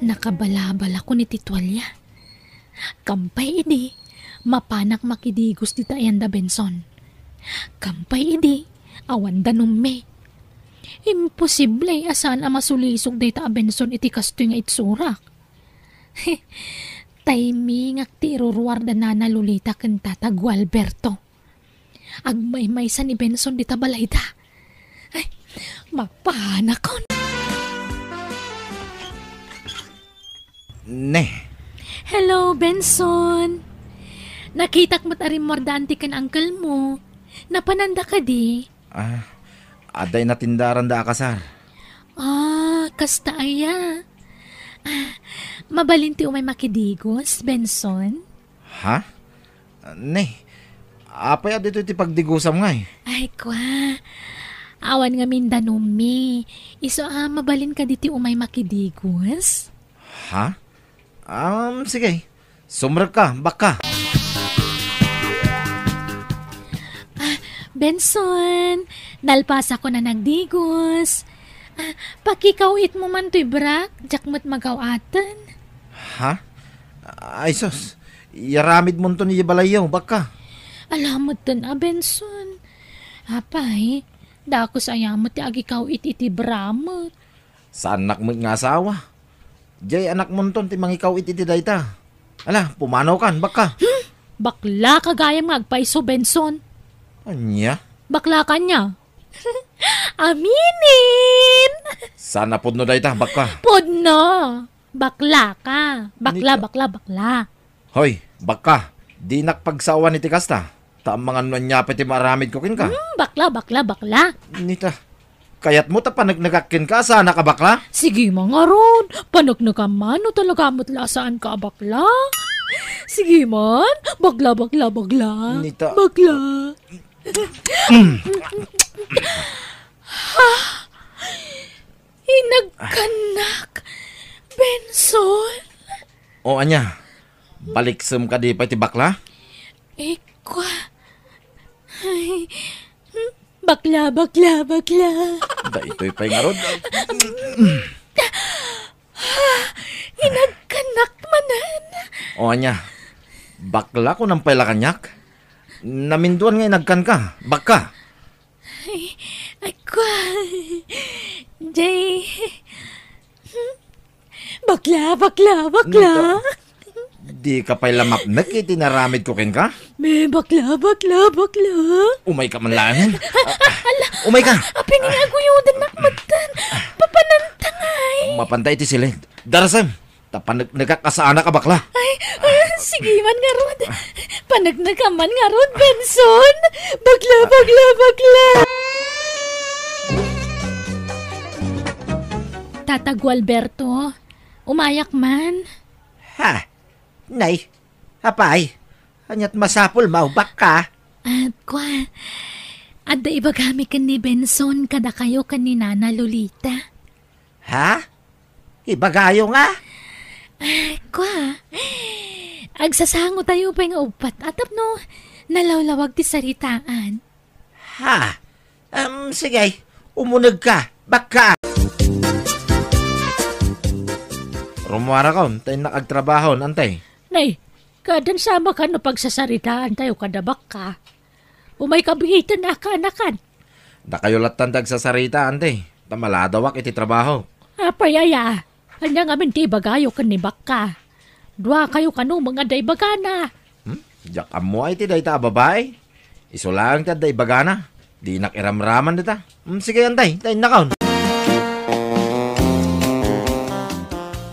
nakabalabalakon iti tualia. Kampay idi, mapanak makidigos dita ayan da Benson. Kampay idi, awan danummi. Imposible a saan a masulisog dayta a Benson iti kastoy nga itsurak. Taymingak ti iruruar da Nana Lolita ken Tata Gualberto. Agmaymaysa ni Benson dita balayda. Ay, mapanakon. Ne. Hello, Benson. Nakitak met a rimmuardaan ti ken uncle mo. Napananda kadi? Ah, adda inatindaranda a kasar. Ah, kasta aya. Ah, mabalin ti umay makidigos, Benson? Ha? Ne, apay a ditoy ti pagdigosam ngay? Ay, kwa. Awan ngamin danummi. Isu a mabalin kadi ti umay makidigos? Ha? Um, sige. Sumrekka, bakka. Ah, Benson, nalpasakon a nagdigos. Ah, pakikaw-itmo man toy brak, diak met magaw-aten. Ha? Ay, sus. Yaramidmonto ni balayyo, bakka. Ala metten a, Benson. Apay, dakes aya met ti agikaw-it iti bra met. Saannak met nga asawa. Jay anakmonton ti mangikaw-it iti dayta. Ala, pumanawkan, bakka. Hmm? Baklaka gayam nga agpayso, Benson. Ania? Baklaka ania? Aminen! Saan a pudno dayta, bakka? Pudno! Baklaka. Bakla, Nika- bakla, bakla. Hoy, bakka, dinak pagsawan iti kasta. Ta amangan no ania pay ti maaramidko kenka. Hmm, bakla, bakla, bakla. Nita, kayatmo ta paneknekak kenka a saanak a bakla? Sige man ngarud, paneknekam man no talaga met la a saanka a bakla. Sige man, bakla, bakla, bakla. Nita. Bakla. Ha? Inagkannak, Benson. O ania? Baliksem kadi pay ti bakla? Ikwa. Ay, hmm, bakla, bakla, bakla. Daytoy pay ngarud. Ah, inagkannak manen. O ania? Bakla kunam pay la kaniak? Naminduan nga inagkanka. Bakka. Ay, ay, kwa. Jay. Hmm? Bakla, bakla, bakla. Nita, dika pay la mapnek iti naramidko kenka? Me, bakla, bakla, bakla. Umayka man laengen. Ah, ah, ala, umayka. Apay nga aguyodennak metten. Papananta ngay. Mapanta iti siled. Darasem. Ta paneknekak a saanak a bakla. Ay, ah, sige man ngarud. Paneknekam man ngarud, Benson. Bakla, bakla, bakla. Tata Gualberto, umayak man. Ha? Nay, apay, aniat masapulmo, bakka? At kwa, adda ibagami ken ni Benson kadakayo ken ni Nana Lolita. Ha? Ibagayo nga? Ah, kwa. Agsasangotayo pay nga uppat a tapno nalawlawag ti saritaan. Ha? Em, sige, umunegka, bakka. Rumuarakon, ta innak agtrabaho, antay. Nay, kadan sama ka no pagsasaritaantayo kada bakka. Umayka bigiten a kaanakan. Dakayo lattan ti agsasarita, anti, ta maladawak iti trabaho. Apay aya? Ania ngamin ti ibagayo ken ni bakka? Duakayo kano nga adda ibagana. Hmm? Diak ammo ay ti dayta a babai? Isu laeng ti adda ibagana. Dinak iramraman dita. Hmm, sige, antay, ta innakon.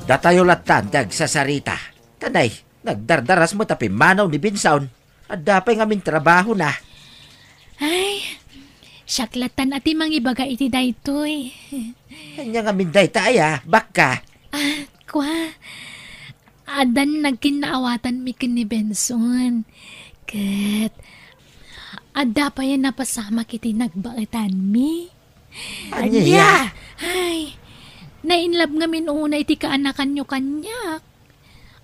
Datayo lattan ti agsasarita. Tanay, nagdardaras met a pimmanaw ni Benson. Adda pay ngamin trabahona. Ay, siak lattan a ti mangibaga iti daytoy. Ania ngamin dayta aya, bakka? Ah, kwa. Addan nagkinnaawatanmi ken ni Benson. Ket adda pay a napasamak iti nagbaetanmi. Ania? Ania? Ay, nainlab ngamin unay ti kaanakanyo kaniak.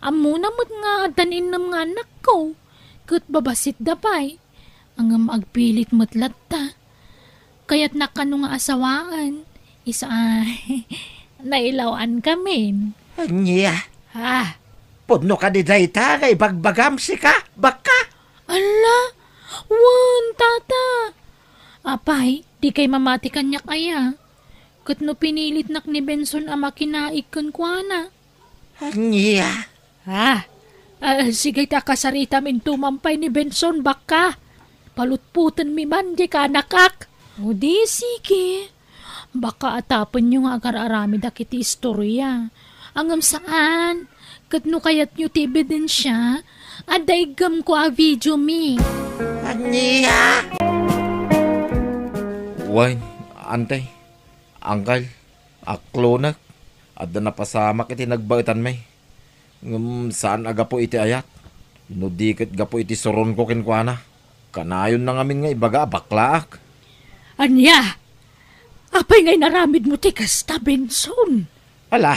Ammona met nga addan innem nga anakko, ket babasitda pay. Ngem agpilit met latta. Kayatnak kano nga asawaen, isu a nailaw-ankamin. Ania? Ah. Pudno kadi dayta nga ibagbagam, sika, bakka? Ala, wen, tata. Apay, dikay mamati kaniak aya? Ket no pinilitnak ni Benson a makinaig kenkuana. Ania? Ah, ah, sige ta kasaritam intoman pay ni Benson, bakka. Palutpotenmi man di kaanakak. O di, sige. Baka atapenyo nga agar-aramidak iti istorya. Ngem saan. Ket no kayatyo ti ebidensia, adda iggamko a video mi. Ania? Wen, ante, angkel, aklonek, adda napasamak iti nagbaetanmi. Ngem saan a gapu iti ayat. No di ket gapu iti suronko kenkuana. Kanayonna ngamin nga ibaga a baklaak. Ania? Apay nga inaramidmo ti kasta, Benson? Ala,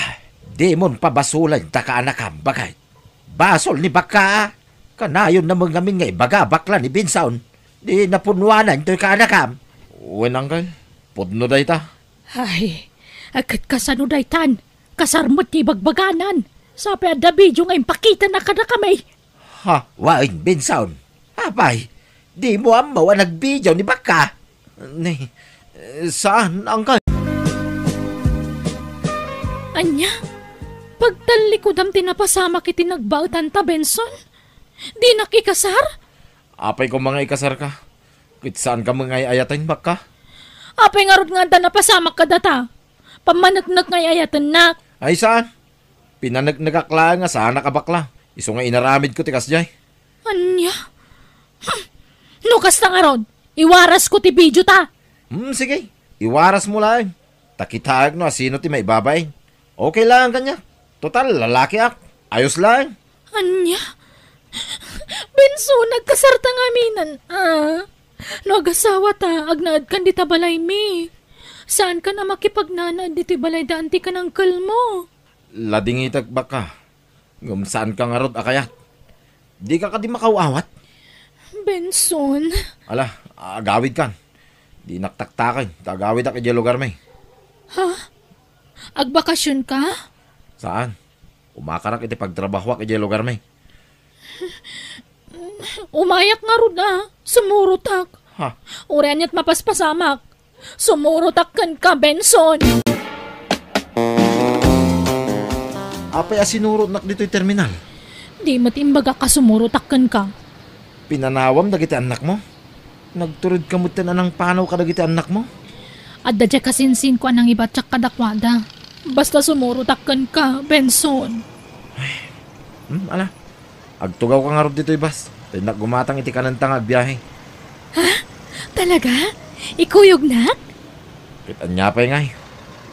dimon pabasolen ta kaanakam, baket. Basol ni bakka. Kanayonna met ngamin nga ibaga a bakla ni Benson. Di napunnuanan toy kaanakam. Wen, angkel. Pudno dayta. Ay, ket kasano daytan? Kasar met ti ibagbaganan. Sapay adda video nga impakitana kadakami. Ha, wen, Benson. Apay, dimo ammo a nagvideo ni bakka? Ni, saan, angkel? Ania? Pagtallikudam ti napasamak iti nagbaetanta, Benson? Dinak ikasar? Apay koma nga ikasarka? Ket saanka met nga ay-ayaten, bakka? Apay ngarud nga adda napasamak kadata? Pammaneknek nga ay-ayatennak. Ay, saan? Pinaneknekak laeng a saanak a bakla. Isu nga inaramidko ti kasdiay. Ania? Hmm. No kasta ngarud, iwarasko ti video ta. Hmm, sige. Iwarasmo laeng. Ta kitaek no asino ti maibabain. Okay laeng kaniak. Total, lalakiak. Ayos laeng. Ania? Benson, nagkasarta ngamin, a? No agasawata, agnaedkan dita balaymi. Saankan a makipagnanaed ditoy balay da anti ken angkelmo. Ladingitek, bakka. Ngem saanka ngarud a kayat. Dika kadi makaw-awat? Benson. Ala, agawidkan. Dinak taktaken ta agawidak idiay lugarmi. Ha? Agbakasionka? Saan. Umakarak iti pagtrabahoak idiay lugarmi. Umayak ngarud a, sumurotak. Ha? Uray aniat mapaspasamak. Sumurotak kenka, Benson. Apay a sinurotnak ditoy terminal? Di met imbagak a sumurotak kenka. Pinanawam dagiti annakmo? Nagturedka metten a nangpanaw kadagiti annakmo? Adda diay kasinsinko a nangibatiak kadakuada. Basta sumurotak kenka, Benson. Hmm, ala. Agtugawka ngarud ditoy bus. Ta innak gumatang iti kanenta nga agbiahe. Ha? Talaga? Ikuyognak? Ket ania pay ngay?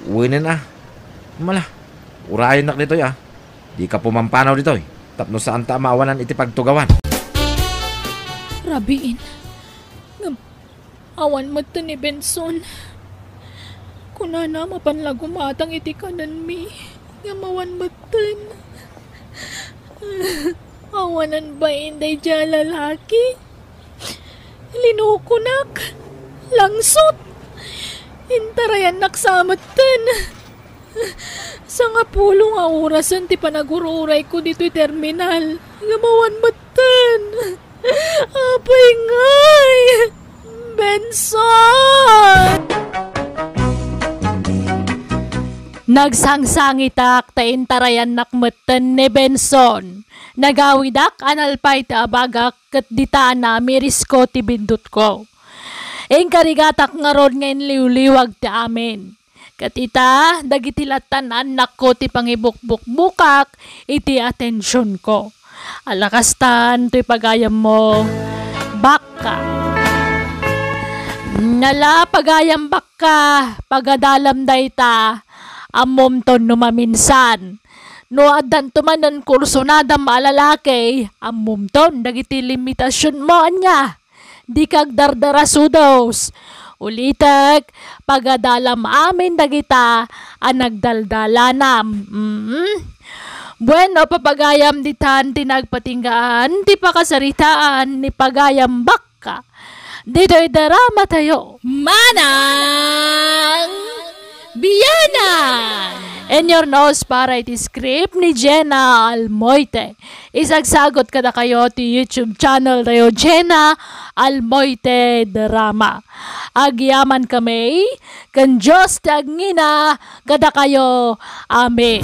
Wenen a. Mala. Urayennak ditoy a. Dika pumampanaw ditoy. Tapno saanta a maawanan iti pagtugawan. Rabiin. Ngem awan metten ni Benson. Kunana, mapan la gumatang iti kanenmi. Ngem awan metten. Awanan bain daydiay a lalaki. Linukonak. Langsot. Intarayannak sa metten. Sangapulo nga orasen ti panagur-urayko ditoy terminal. Ngem awan metten. Apay ngay! Benson! Nagsangsangitak ta intarayannak metten ni Benson. Nagawidak a nalpay ti abagak ket dita a namirisko ti bindutko. Inkarigatak ngarud nga inliwliwag ti amin. Ket ita, dagiti lattan annakko ti pangibukbukbukak iti atensionko. Ala kastan toy pagayammo, bakka. Nala, pagayam bakka, pagadalam dayta, ammomton no maminsan. No addanto manen kursunadam a lalaki, ammomton dagiti limitasionmo, ania? Dika agdardarasudos. Ulitek, pagadalam amin dagita a nagdaldalanam. Mm. Bueno, papagayam ditan ti nagpatinggaan ti pakasaritaan ni Pagayam Bakka. Ditoy drama tayo. Manang Biyanan! In your nose para iti script ni Jenna Almoite. Isagsagot kadakayo ti YouTube channel tayo, Jenna Almoite Drama. Agyaman kami, ken Dios ti agngina kadakayo. Amen.